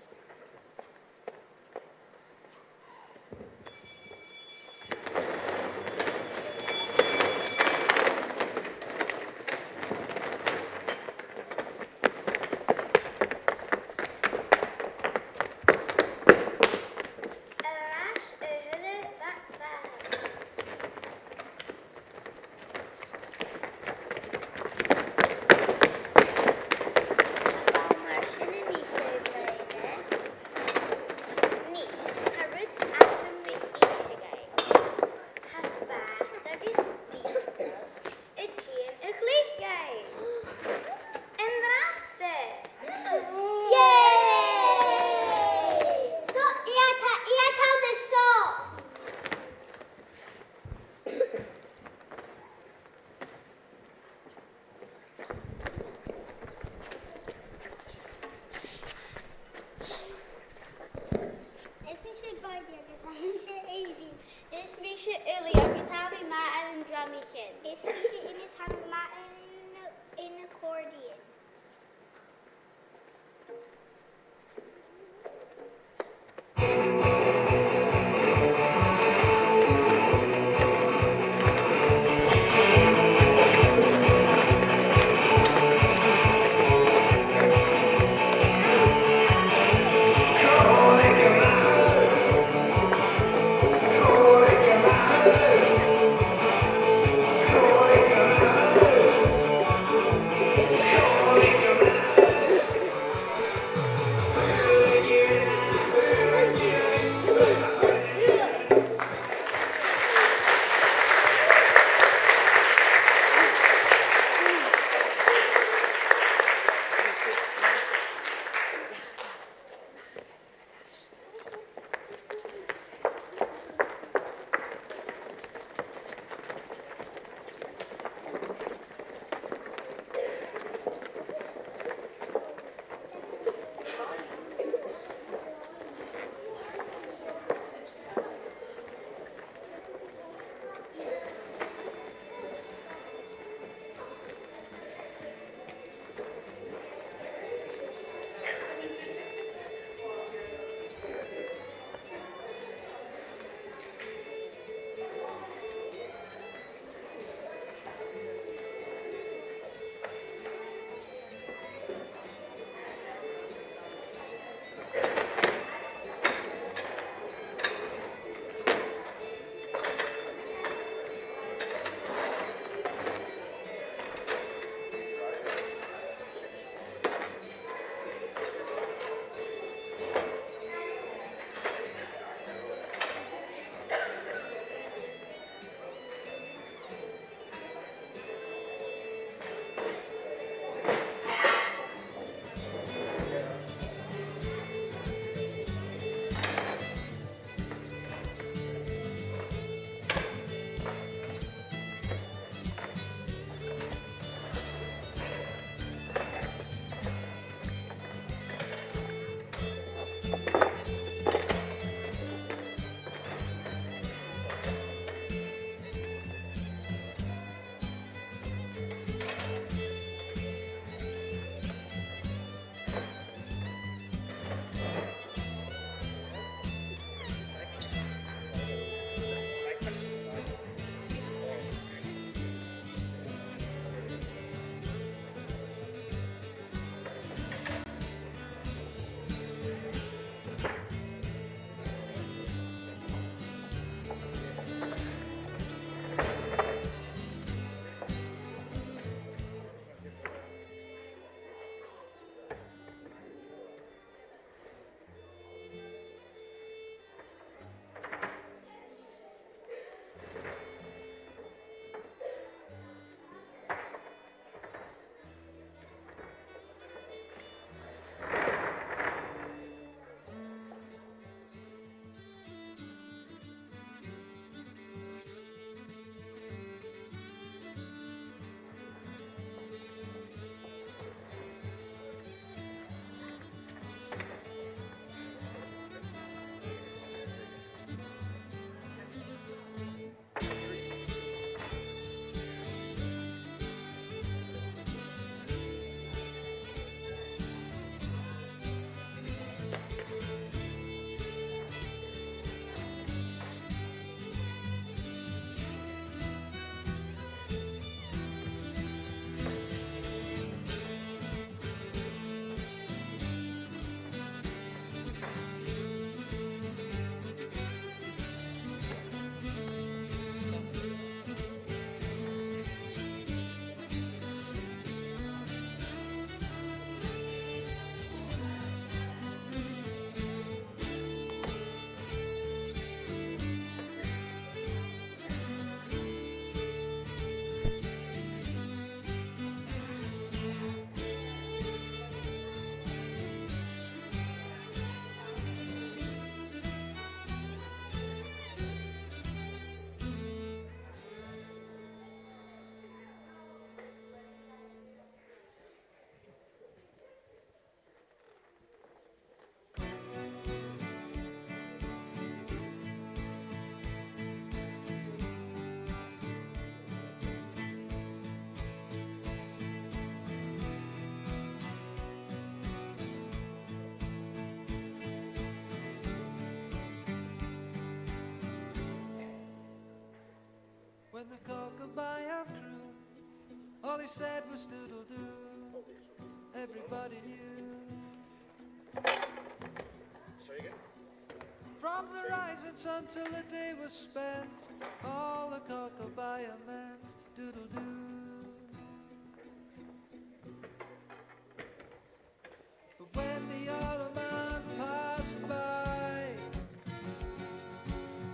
Air ais a h-uile mac-mhàthair. Bha mar sin a-nis, a ghràidhein. Said was doodle-doo. Everybody knew. From the rising sun till the day was spent, all the cockle by a meant doodle-doo. But when the old man passed by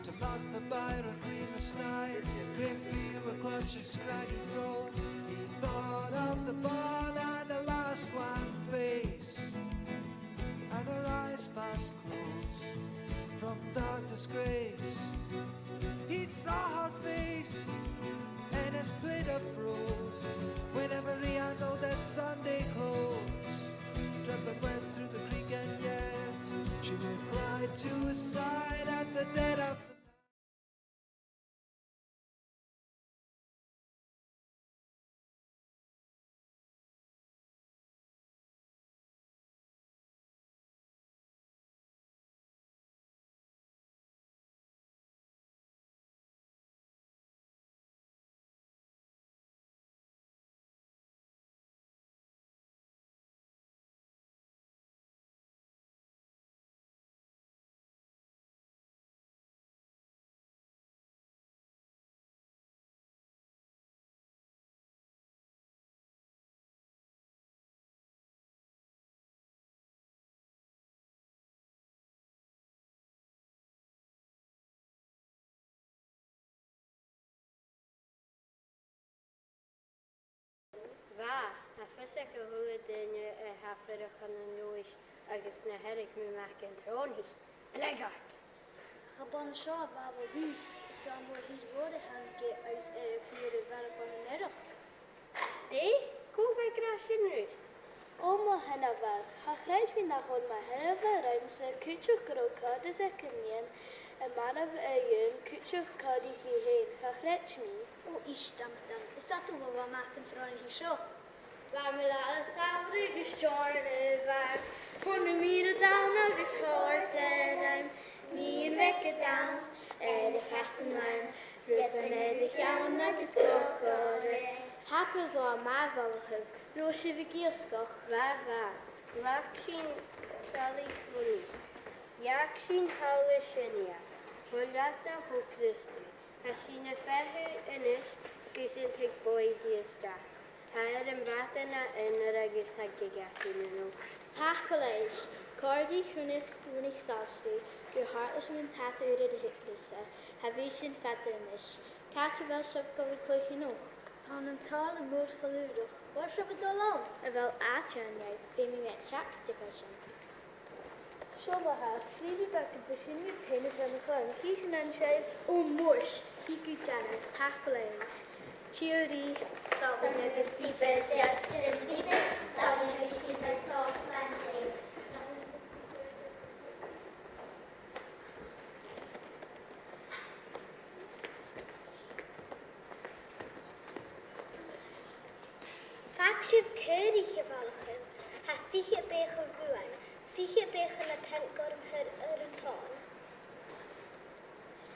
to mark the byre or clean the sty, great fear would clutch his scraggy throne. He thought of the bairn and the last wan face, and her eyes fast closed from dark disgrace. He saw her face and his plate up rose whenever he handled his Sunday clothes. Dripping wet through the creek, and yet she made glide to his side at the dead of the night. Bha, tha fios aig a h-uile duine a tha a' fuireach ann an Leòdhas agus na thairg mi a-mach an trònaich. Leigeart! Cha b' ann seo a bha mo thùs, 's ann bho thìr mhòr a thàinig e agus e a' fuireach ann an Earrach. Dè? Cò bha ag ràdh sin riut? O mo sheanmhair, cha chreid mi nach robh mo sheanmhair riumsa, cuideachd gun robh càirdeas aice mu dheidhinn, a mharbh a dh'aon, cuideachd càirdeas mi fhèin, cha chreid mi. O, ist, a mhadaim, is fhada bho bha mi a-mach an trònaich seo. Bha mi là a' samhradh agus teòrn a' bhàird, bhon a' mhìr a' dannsa agus chòrd e rium, nighean bheag a' dannsa air a chasan làn, rud a' mhèid a' cheann agus gog orra. Tapadh leibh, a bhalachaibh, an robh sibh ag iasgach? Bha, bha. Ghlac sinn tralaich bhon oidhche. Dh'fhàg sinn thall air Sionnach, bho leathad a thog Crìosd i. Tha sinn a' feitheamh a-nis gus an tig Boydie a-steach. Tha e air am bradan a aonar agus tha gig againn a-nis. Tapadh leibh, chòrd e ris Ruairidh, Ruairidh Sàsraidh gur chòrd e ris an t-ata ùr a thug thusa. Tha, bidh sinn fada a-nis. Càit a bheil sibh gu bhith a' cluich a-nochd? Ann an talla mòr Chaol Ùrach. Bheil sibh a' dol ann? A bheil àite ann dhuibh? Feumaidh mi seacaid a chur sin. Seo ma-thà, sgrìobhaidh mi beagan de sin mu dheidhinn a' chlann. Chì sinn an seo. O mo chreach, chì gu dearbh, tapadh leibh. Tìoraidh. Soilleighidh mi agus bidh mi just an bìbe, soilleighidh mi agus bidh mi tòrr. Fàg sibh caoraich, a bhalachaibh, tha fichead beathach bhuan, fichead beathach na peant gorm air, air an tròn.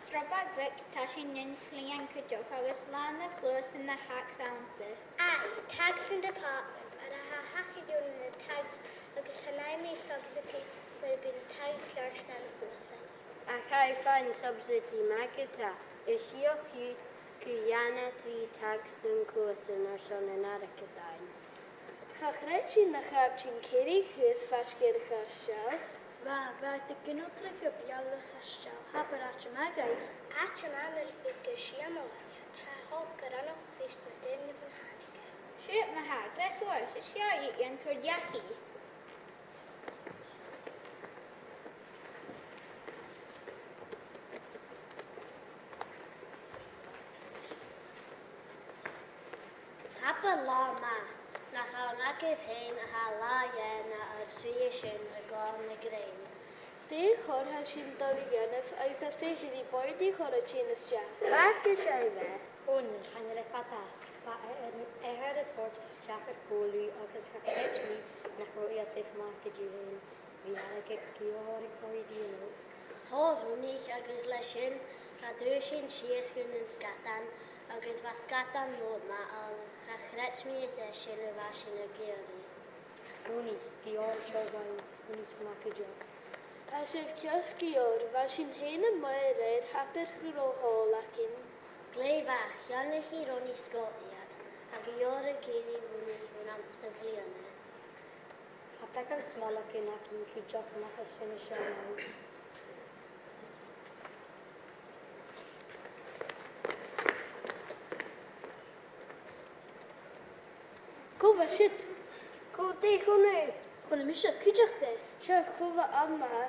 Strapag bheag, tha sinn an slighe cuideachd agus làn de chluasan na tax annta. Aye, tax an department, mar a tha a' tachairt ann an tax agus chan fhaigh mi subsidy, uill, bidh an tax ceart nan cluasan. Ach tha e fhèin subsidy math, tha, is fhiach dhut gun dèan e trì tax don chluasan airson an airgead fhaighinn. Cha chreid sinn nach fhaigh sinn caoraich shuas faisg air a' chaisteal. Bha, bha iad a' gnothrachadh beul a' chaisteil. Abair àite math dhuibh. Àite math, mar a bhitheas gu sìmplidh. Tha e cho grànda ris na daoine bhon a thàinig e. Siuthad ma-thà, greas ort, is feuch dhut an toirt dhachaigh. Abair latha math, nach ann agaibh fhèin a tha latha dhen a' suidhe sin ri gàirdean na grèine. Dè chòir dhuinn a dhèanamh agus a' feitheamh ri Boydie a chur a-steach? Fàg sibh e. O nì, chan eil e fada às. Bha e air an eathar a thoirt a-steach air cùlaibh agus cha chreid mi nach robh e a' suidhe math gu dè fhèin. Bha airgead gu leòr aig Boydie an-diugh. Tha, ruineadh, agus leis sin, cha d' fhuair sinn sìos chun an sgadan, agus bha sgadan mòr math ann. Cha chreid mi is e sin a bha sinn ag iarraidh. Runaidh, gu leòr, seo agaibh Runaidh MacIlleathain. Tha sibh ceart gu leòr, bha sinn fhèin a-muigh air, tha e gu math òl againn. Glè mhath, cheannaich Runaidh sgot iad, ach gu leòr ag iarraidh Runaidh airson àm sa bhliadhna. Tha beagan smàlachaidh againn cuideachd, mas e sin a' sealltainn. Cò bha siud? Cò, dè chunnaic thu? Chunnaic mise cuideachd e. Seo cò bha ann, ma-thà.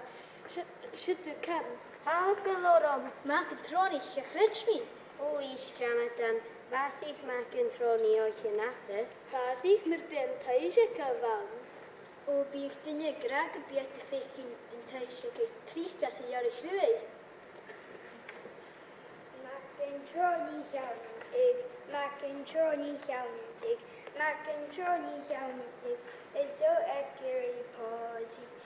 Siud, siud thu, Cam. Tha, gu leòr. Mac an t-Srònaich, cha chreid mi. Ò, a Dhia, Jonathan, bhàsaich Mac an t-Srònaich o chionn fhada. Bhàsaich, mura b' e an taibhse a bh' ann. Ò, bhiodh duine ag ràdh gum b' iad a' faicinn an taibhse gu tric anns an leabhar a' chruidh. Mac an t-Srònaich a th' annainn, Mac an t-Srònaich a th' annainn, Mac an t-Srònaich a th' annainn, is dòcha gur e pòsaidh.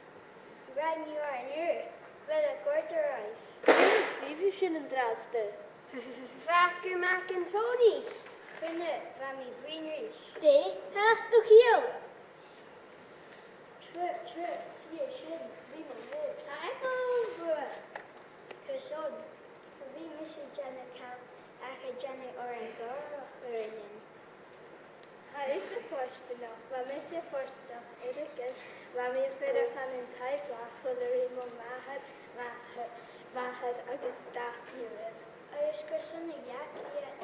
Rinn thu an-uiridh, bheil e a' còrdadh ribh? Ciamar a sgrìobh thu sin an-dràsta? Feuch thu Mac an t-Srònaich. Chunnaic, bha mi a' bruidhinn ris. Dè, tha e a' dol a chèilidh? Trobhad, trobhad, suidh an sin, bidh mi a' bruidhinn. Tha e gu math. Carson? Cha bhi mise a' dèanamh càil ach a' dèanamh òran gòrach uaireannan. Tha thusa fortanach, bha mise fortanach airgead, bha mi a' fuireach ann an taigh blàth còmhla ri mo mhàthair, mhàthair, mhàthair agus dà phiuthar. Agus carson a dh'fhàg iad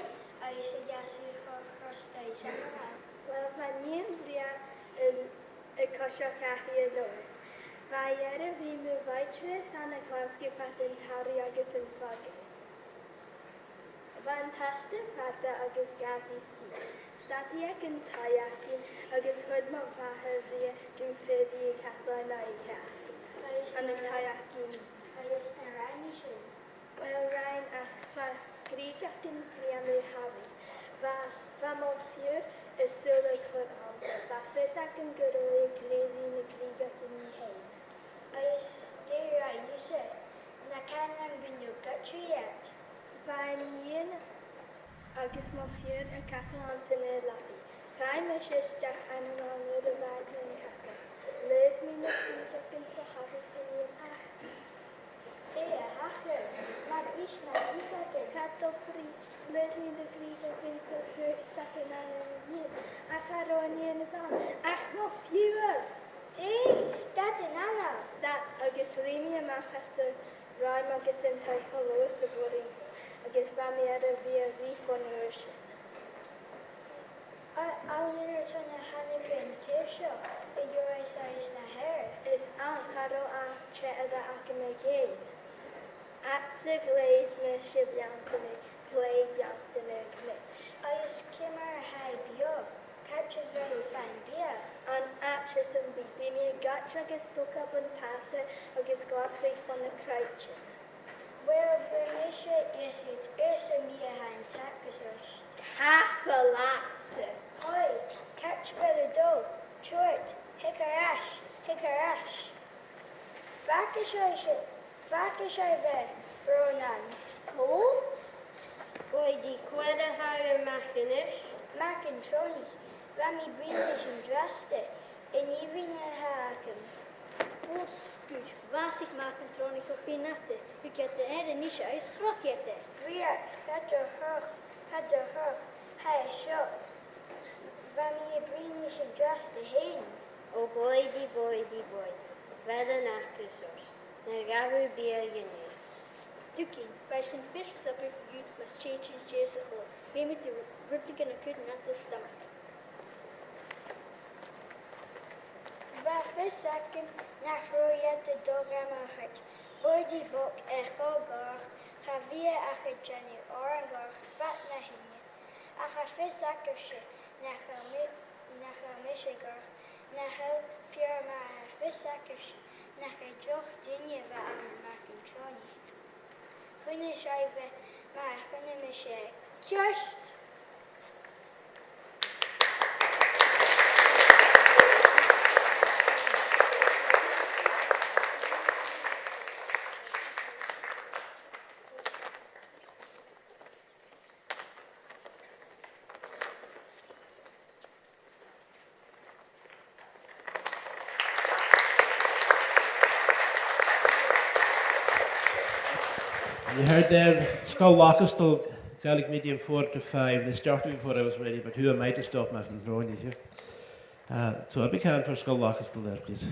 agus a dh'fhàs iad cho, cho stòlda? Uill, bha nighean Bhriain a' coiseachd dhachaigh a Leòdhas. Bha i air a bhith mu mhaighdearas ann an Glaschu fad an t-earraich agus am facal. Bha an t-astar fada agus gas is sgìth. Stad i aig an taigh againn agus thuirt mo mhàthair rithe gum faodadh i cadal an oidhche againn. Agus ann an taigh againn. Agus na rinn i sin? Uill, rinn, ach bha grìogagan a' fuireach ri thalamh. Bha, bha mo phiuthar a' sùileachadh orm. Bha fios agam gun robh i a' gnìomhachadh na grìogagan i fhèin. Agus dè rinn thusa? Na canainn gun do ghoid thu iad? Bha an nighean agus mo phiuthar a' cadal anns an aer leabaidh. Chaidh mise a-steach ann an àm nuair a bha iad nan cadal. Lorg mi na grìogagan fo thalamh an uair sin. Dè thachair? Mar a bhios na grìogagan? Cha do bhrist. Lorg mi na grìogagan gu h-àraidh a-steach ann an àm an uair sin, ach cha robh an nighean ann, ach mo phiuthar. Dè, stad an anail? Stad, agus ruith mi a-mach às an rùm agus an taigh cho luath 's a bha mi ag iarraidh, agus bha mi air a bhith a' ruith bhon uair sin. A, an ann airson a thàinig an taibhse seo, a Leòdhas agus na h-Earraich? Is ann, cha robh àite eile agam a dh'fhaighinn. Ach 's e glè is mise a' beannachadh, glè bheannachadh gnìomh. Agus ciamar a tha i beò? Càit a bheil thu fhèin biadh? An àite sam bith, bidh mi a' goideadh agus togail bun-pàipeir agus glasraich fo na croitean. Uill, bheir mise iasad airson bhiadh an t-seachdain-sa. Tapadh leatsa. Hoi, càit a bheil thu a' dol? Tuirt, thig air ais, thig air ais. Fàgaidh sibh, fàgaidh sibh e, Ronan. Cò? Boydie, cò air a tha thu a-mach a-nis? Mac an t-Srònaich, bha mi a' bruidhinn ris an-dràsta, an fhìrinn a th' agam. Ò, sguir, bhàsaich Mac an t-Srònaich o chionn fhada, thug iad e air a-nis agus chroch iad e. Briathar, cha do chroch, cha do chroch, tha e seo. Bha mi a' bruidhinn ris an-dràsta fhèin. Ò, Boydie, Boydie, Boydie, bheil an t-acras ort? Nach gabh thu biadh an-diugh? Tuigidh, bha sinn fish supper dhut mus tèid sinn dìreach a-null. Feumaidh tu rudeigin a chur nad stomach. Bha fios agam nach robh iad a' dol gam thoirt. Boydie bog, e cho gòrach, cha bhi e ach a' dèanamh òran gòrach fad na h-ùine. Ach tha fios agaibhse nach eil mi-, nach eil mise gòrach, nach eil, feumaidh, tha fios agaibhse nach e deoch-daoine a bh' ann am Mac an t-Srònaich. Chunnaic sibh e mar a chunnaic mise e. Ceart! You heard there, Sgoil Lochasdail, Gaelic medium four to five. They started before I was ready, but who am I to stop them from growing, you hear? Uh, so a big hand for Sgoil Lochasdail there, please.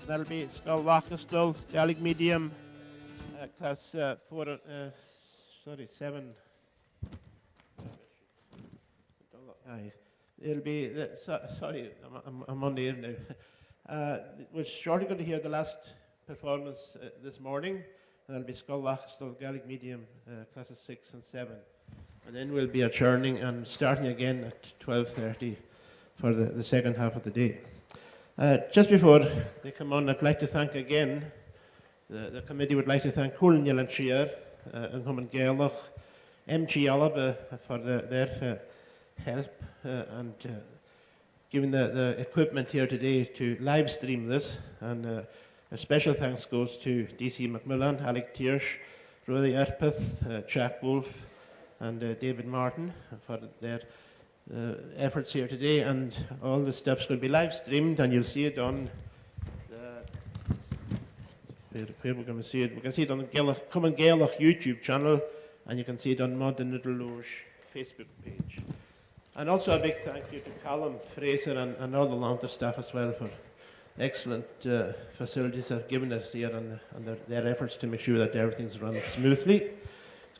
That'll be Sgoil Lochasdail, Gaelic medium, uh, class, uh, four, uh, sorry, seven. Aye. It'll be, the, so, sorry, I'm, I'm, I'm on the air now. Uh, we're shortly going to hear the last performance, uh, this morning, and that'll be Sgoil Lochasdail, Gaelic medium, uh, classes six and seven. And then we'll be adjourning and starting again at twelve thirty for the, the second half of the day. Uh, just before they come on, I'd like to thank again, the, the committee would like to thank Comhairle an Eilein Siar, uh, an Comann Gàidhealach, M G Alba for the, their, uh, help, uh, and, uh, giving the, the equipment here today to live stream this, and, uh, a special thanks goes to D C McMillan, Alec Tierce, Ruairidh Earpaidh, uh, Jack Wolfe, and, uh, David Martin for their, uh, efforts here today, and all the stuff's going to be live streamed, and you'll see it on the, where, where we're going to see it. We can see it on the Gaelic, Comann Gàidhealach YouTube channel, and you can see it on Mòd an Fhidil Leòdhais Facebook page. And also a big thank you to Calum Fraser and, and all the Lanntair staff as well for excellent, uh, facilities they've given us here and, and their, their efforts to make sure that everything's run smoothly.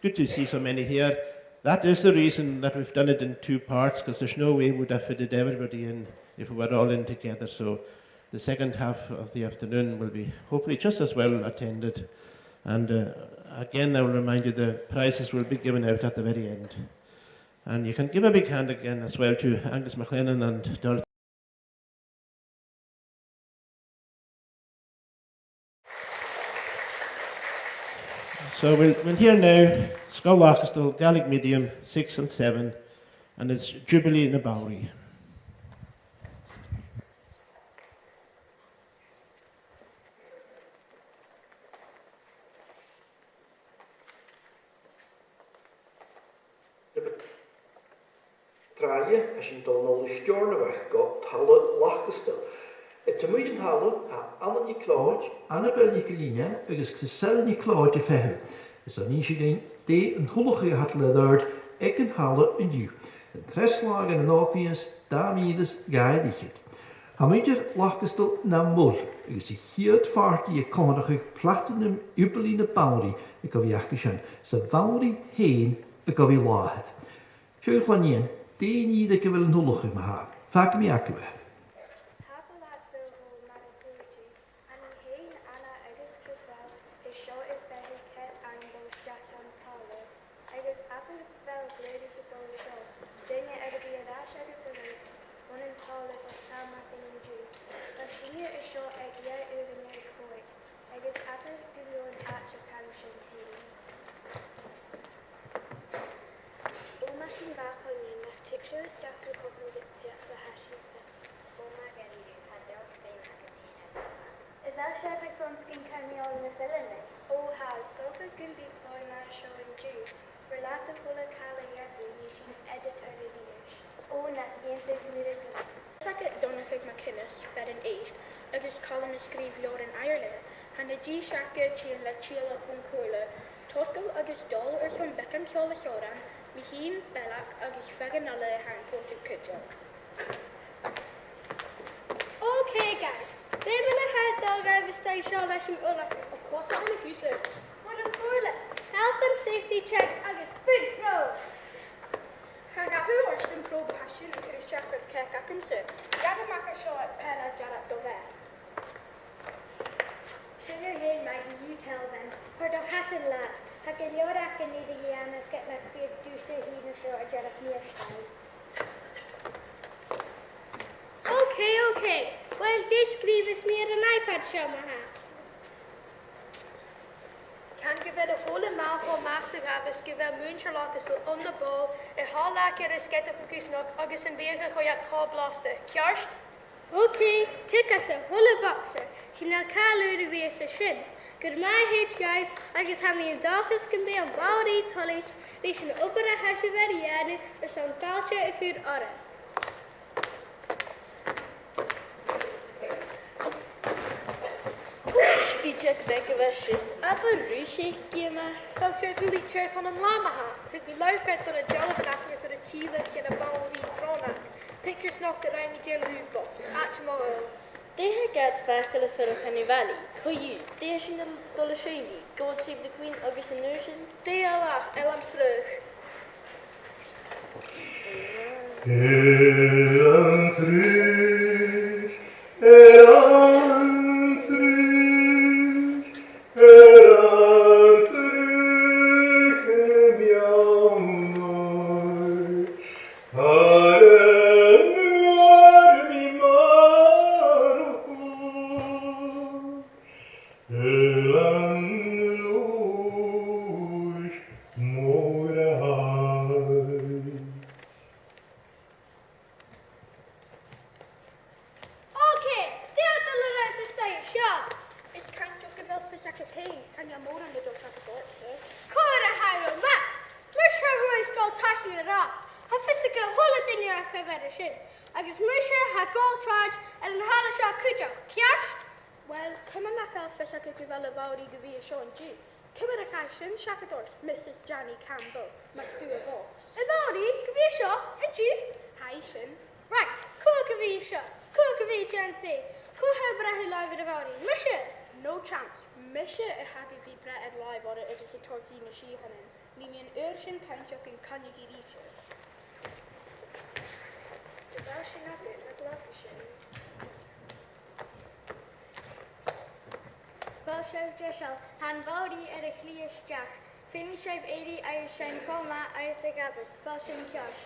Good to see so many here. That is the reason that we've done it in two parts, 'cause there's no way we would have fitted everybody in if we were all in together. So the second half of the afternoon will be hopefully just as well attended. And, uh, again, I will remind you the prizes will be given out at the very end. And you can give a big hand again as well to Angus MacLennan and Dorothy. So we'll, we'll hear now Sgoil Lacasdail, Gaelic Medium six and seven, and it's Jubilee na Banrigh. Tràithe, tha sinn a' dol a-null a Steòrnabhagh gu talla Lacasdail. Air taobh a-muigh an talla, tha Alan NicLeòid, Annabel NicIllFhinnein agus Chriselle NicLeòid a' feitheamh. Is an innis sinn dhuinn dè an tuilleadh a tha dol air adhart aig an talla an-diugh. An treas latha dhen an òg-mhìos, dà mhìle 's a dhà air fhichead. Tha muinntir Lacasdail na mhol, agus a' chiad phàrtaidh a' comharrachadh Platinum Jubilee na Banrigh a' gabhail aca sin, 's a' Bhanrigh fhèin a' gabhail làthair. Seo, a Chlann Iain, dè an ìre aig a bheil an tuilleadh, ma-thà? Fàgaidh mi agaibh e. Tapadh leatsa, a Mhàiri Chluaidí. Tha mi fhìn, Anna agus Chriselle, an seo a' feitheamh cead againn a dhol a-steach dhan talla, agus abair a bheil glèidhidh a' dol an seo, daoine air a bhith air ais agus air adhart bhon an talla bho thàmaichean an-diugh. Tha sinne an seo aig dhà uairean air a' chòig, agus abair gu bheil an t-àite tarraing sinn fhèin. O, ma-thà, a Chlann Iain, nach tig sibh a-steach gu cupla de dh'fheadhainn a tha sibh. O, ma-thà, a Mhàiri, tha dòchas agam fhìn air a' bhalla. A bheil sibh airson sgaoileadh còmhla ri na filmean? O, tha, is dòcha gum bi plòigh mar seo an-diugh. Ri leth a h-uile càil a gheibh sinn, nì sinn editor a-rithist. O, nach iongantach mar a bhios. Seachad Donnchadh MacInnes, fear an èisg, agus Calum a' sgrìobhadh leabhar an Ireland, tha na dithis aca a' tighinn le tìodhlac bhon chùrsa, togail agus dol airson beagan ceòl a chur ann, mi fhìn, Belach agus feadhainn eile a tha an còrdadh cuideachd. Okay, guys, dè mar a tha dol dhuibh a-staigh an seo leis an ullachadh? Ò, cò às a tha na cùisean? Bhon an chùrsa, health and safety check agus food probe. Cha ghabh thu ort am probe a tha sin a chur a-steach air cèic agamsa. Gabh a-mach à seo air peile dearg do bheatha. Seo thu fhèin, Maggie, you tell them. Thoir do chasan leat, tha gu leòr againn ri dhèanamh ged nach bi duine sam bith an seo a' dèanamh mìorbhail. Okay, okay. Well, dè sgrìobhas mi air an iPad seo, ma-thà? Can gu bheil a h-uile math cho math 's a ghabhas gu bheil muinntir Lacasdail on the ball, a' tàladh air an sgeadachadh cùisean agus am biadh a choimhead cho blasta. Ceart? Okay, tig às a h-uile bogsa. Chan eil càil ùr a bhith às a sin. Gur math a thèid dhuibh, agus tha mi an dòchas gum bi am Banrigh toilichte leis an obair a tha sibh air a dhèanamh airson fàilte a chur orra. Gu spìdeach bheag a bha siud, abair rùisgte a-mach. Tha sibh a' tuiteam airson an latha ma-thà. Thug mi làmh-fhada dhan an dealbh a-mach airson an tìodhlac dhen a' Bhanrigh Bhrònach. Pictures nach do rinn mi dè an lùb bos. Àite mòr. Dè tha gad fhaicinn a' fuireach ann am Bali? Co-dhiù, dè tha sinn a' dol a sheinn ri? God Save the Queen agus an uair sin? Dè eile ach Eilean Frith. Eilean Frith, Eilean Frith, Eilean Frith, a' mheann-oidhche. Air an uair mi mar a chuala, Eilean Lùis mòr a tha. Okay, dè tha dol air adhart an-seo? Is cinnteach gu bheil fios agad fhèin, chan eil mòran a' dol seachad ortsa. Cò air a tha thu, ma-thà? Mise a tha a' ruith sgoil Thaisinn an Rathad. Tha fios aig a h-uile duine agaibh air a sin. Agus mise a tha a' gabhail tràth air an talla seo cuideachd, ceart? Well, ciamar nach eil fios agad gu bheil a' Bhanrigh gu bhith an seo an-diugh? Ciamar a chaidh sin seachad ort, Mrs Johnny Campbell, mas tu a' bhòs? A' Bhanrigh gu bhith an seo an-diugh? Tha i sin. Right, cò aig a bhios seo? Cò aig a bhios a' dèanamh dè? Cò tha a' breith air làimh a' Bhanrigh? Mise? No chance. Mise a tha gu bhith breith air làimh oirre agus a' toirt dhi na sìthichean. Bidh mi an uair sin cinnteach gun coinnich i rithe. Dè bha sin agad, na glacaidh sin? Bheil sibh deiseil? Tha am bàrr air a chliath a-steach. Feumaidh sibh èirigh agus seinn cho math agus a ghabhas. Bheil sin ceart?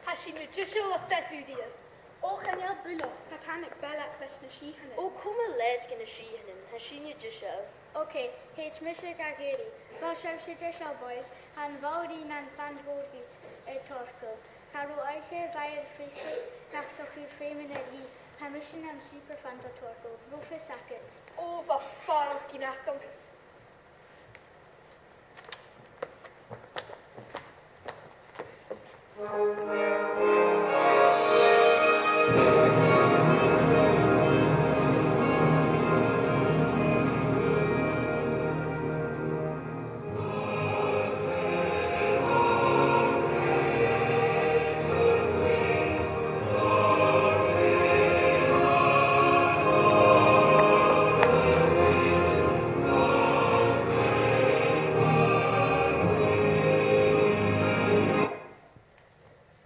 Tha sinn deiseil a dh'fheitheamh riamh. Ò, chan eil buileach, cha tàinig Bella leis na sìthichean. Ò, coma leat gu na sìthichean, tha sinn deiseil. Ok, thèid mise ga dh'iarraidh. Bheil sibhse deiseil, boys? Tha am bàrr nan fan mhòr dhut, a Thorcall. Cha robh oidhche mhath air Frisbee nach do chuir feum air a dhìth. Tha mise nam superfan, a Thorcall. An robh fios agad? Ò, bha faireachdainn agam.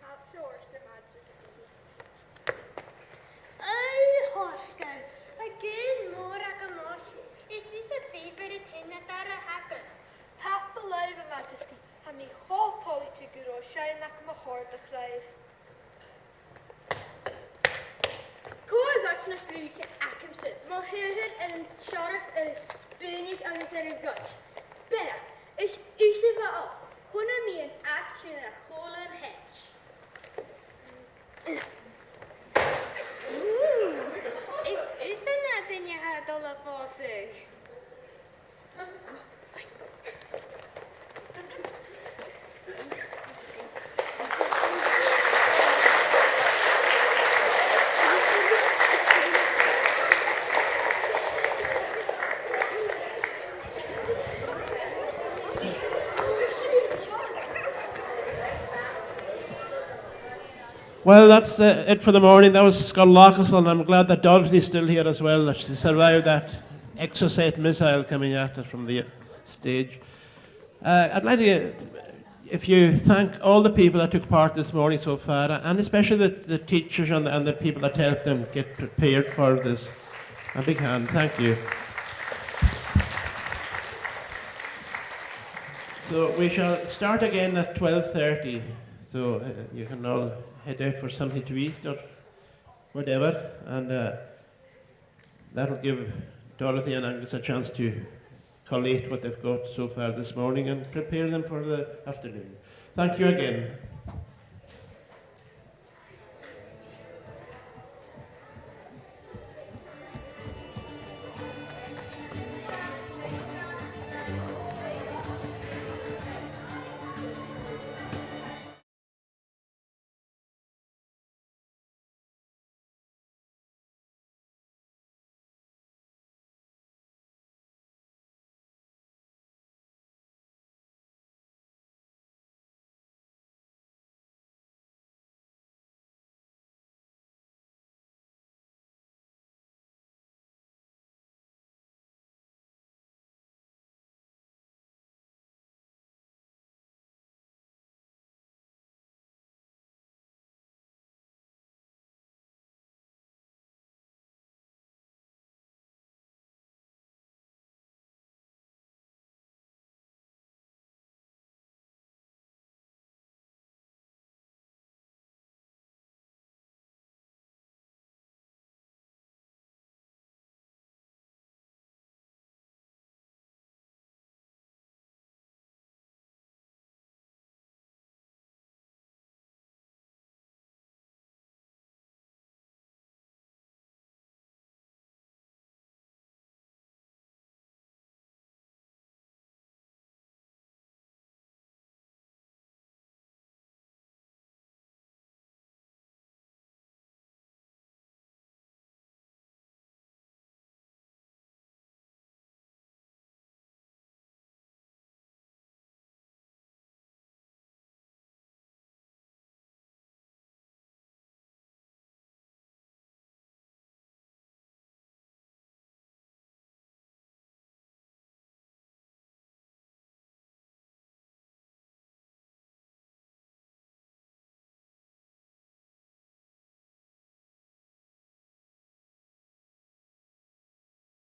Fàilte ort, a Mhajesty. Oi, Thorcall, tha gaol mòr agam ort. Is thusa a b' fheàrr a' tighinn a-mach a-rithist. Tapadh leibh, a Mhajesty. Tha mi cho toilichte gun robh seinn agam a chòrdadh ribh. Cò a ghabh na fliuch agamsa, mo sheanair air an t-searrach, air an spùinneag agus air a' ghoid? Bella, is thusa a bh' ann. Chunnaic mi an t-action air chùl an t-sèid. Is thusa na duine a tha a' dol a phòsadh. Well, that's uh, it for the morning. That was Sgoil Lochlannsa, and I'm glad that Dorothy's still here as well, that she survived that Exocet missile coming at her from the stage. Uh, I'd like to, if you thank all the people that took part this morning so far, and especially the, the teachers and the, and the people that helped them get prepared for this. A big hand, thank you. So we shall start again at twelve thirty. So uh, you can all head out for something to eat or whatever, and uh, that'll give Dorothy and Angus a chance to collate what they've got so far this morning and prepare them for the afternoon. Thank you again.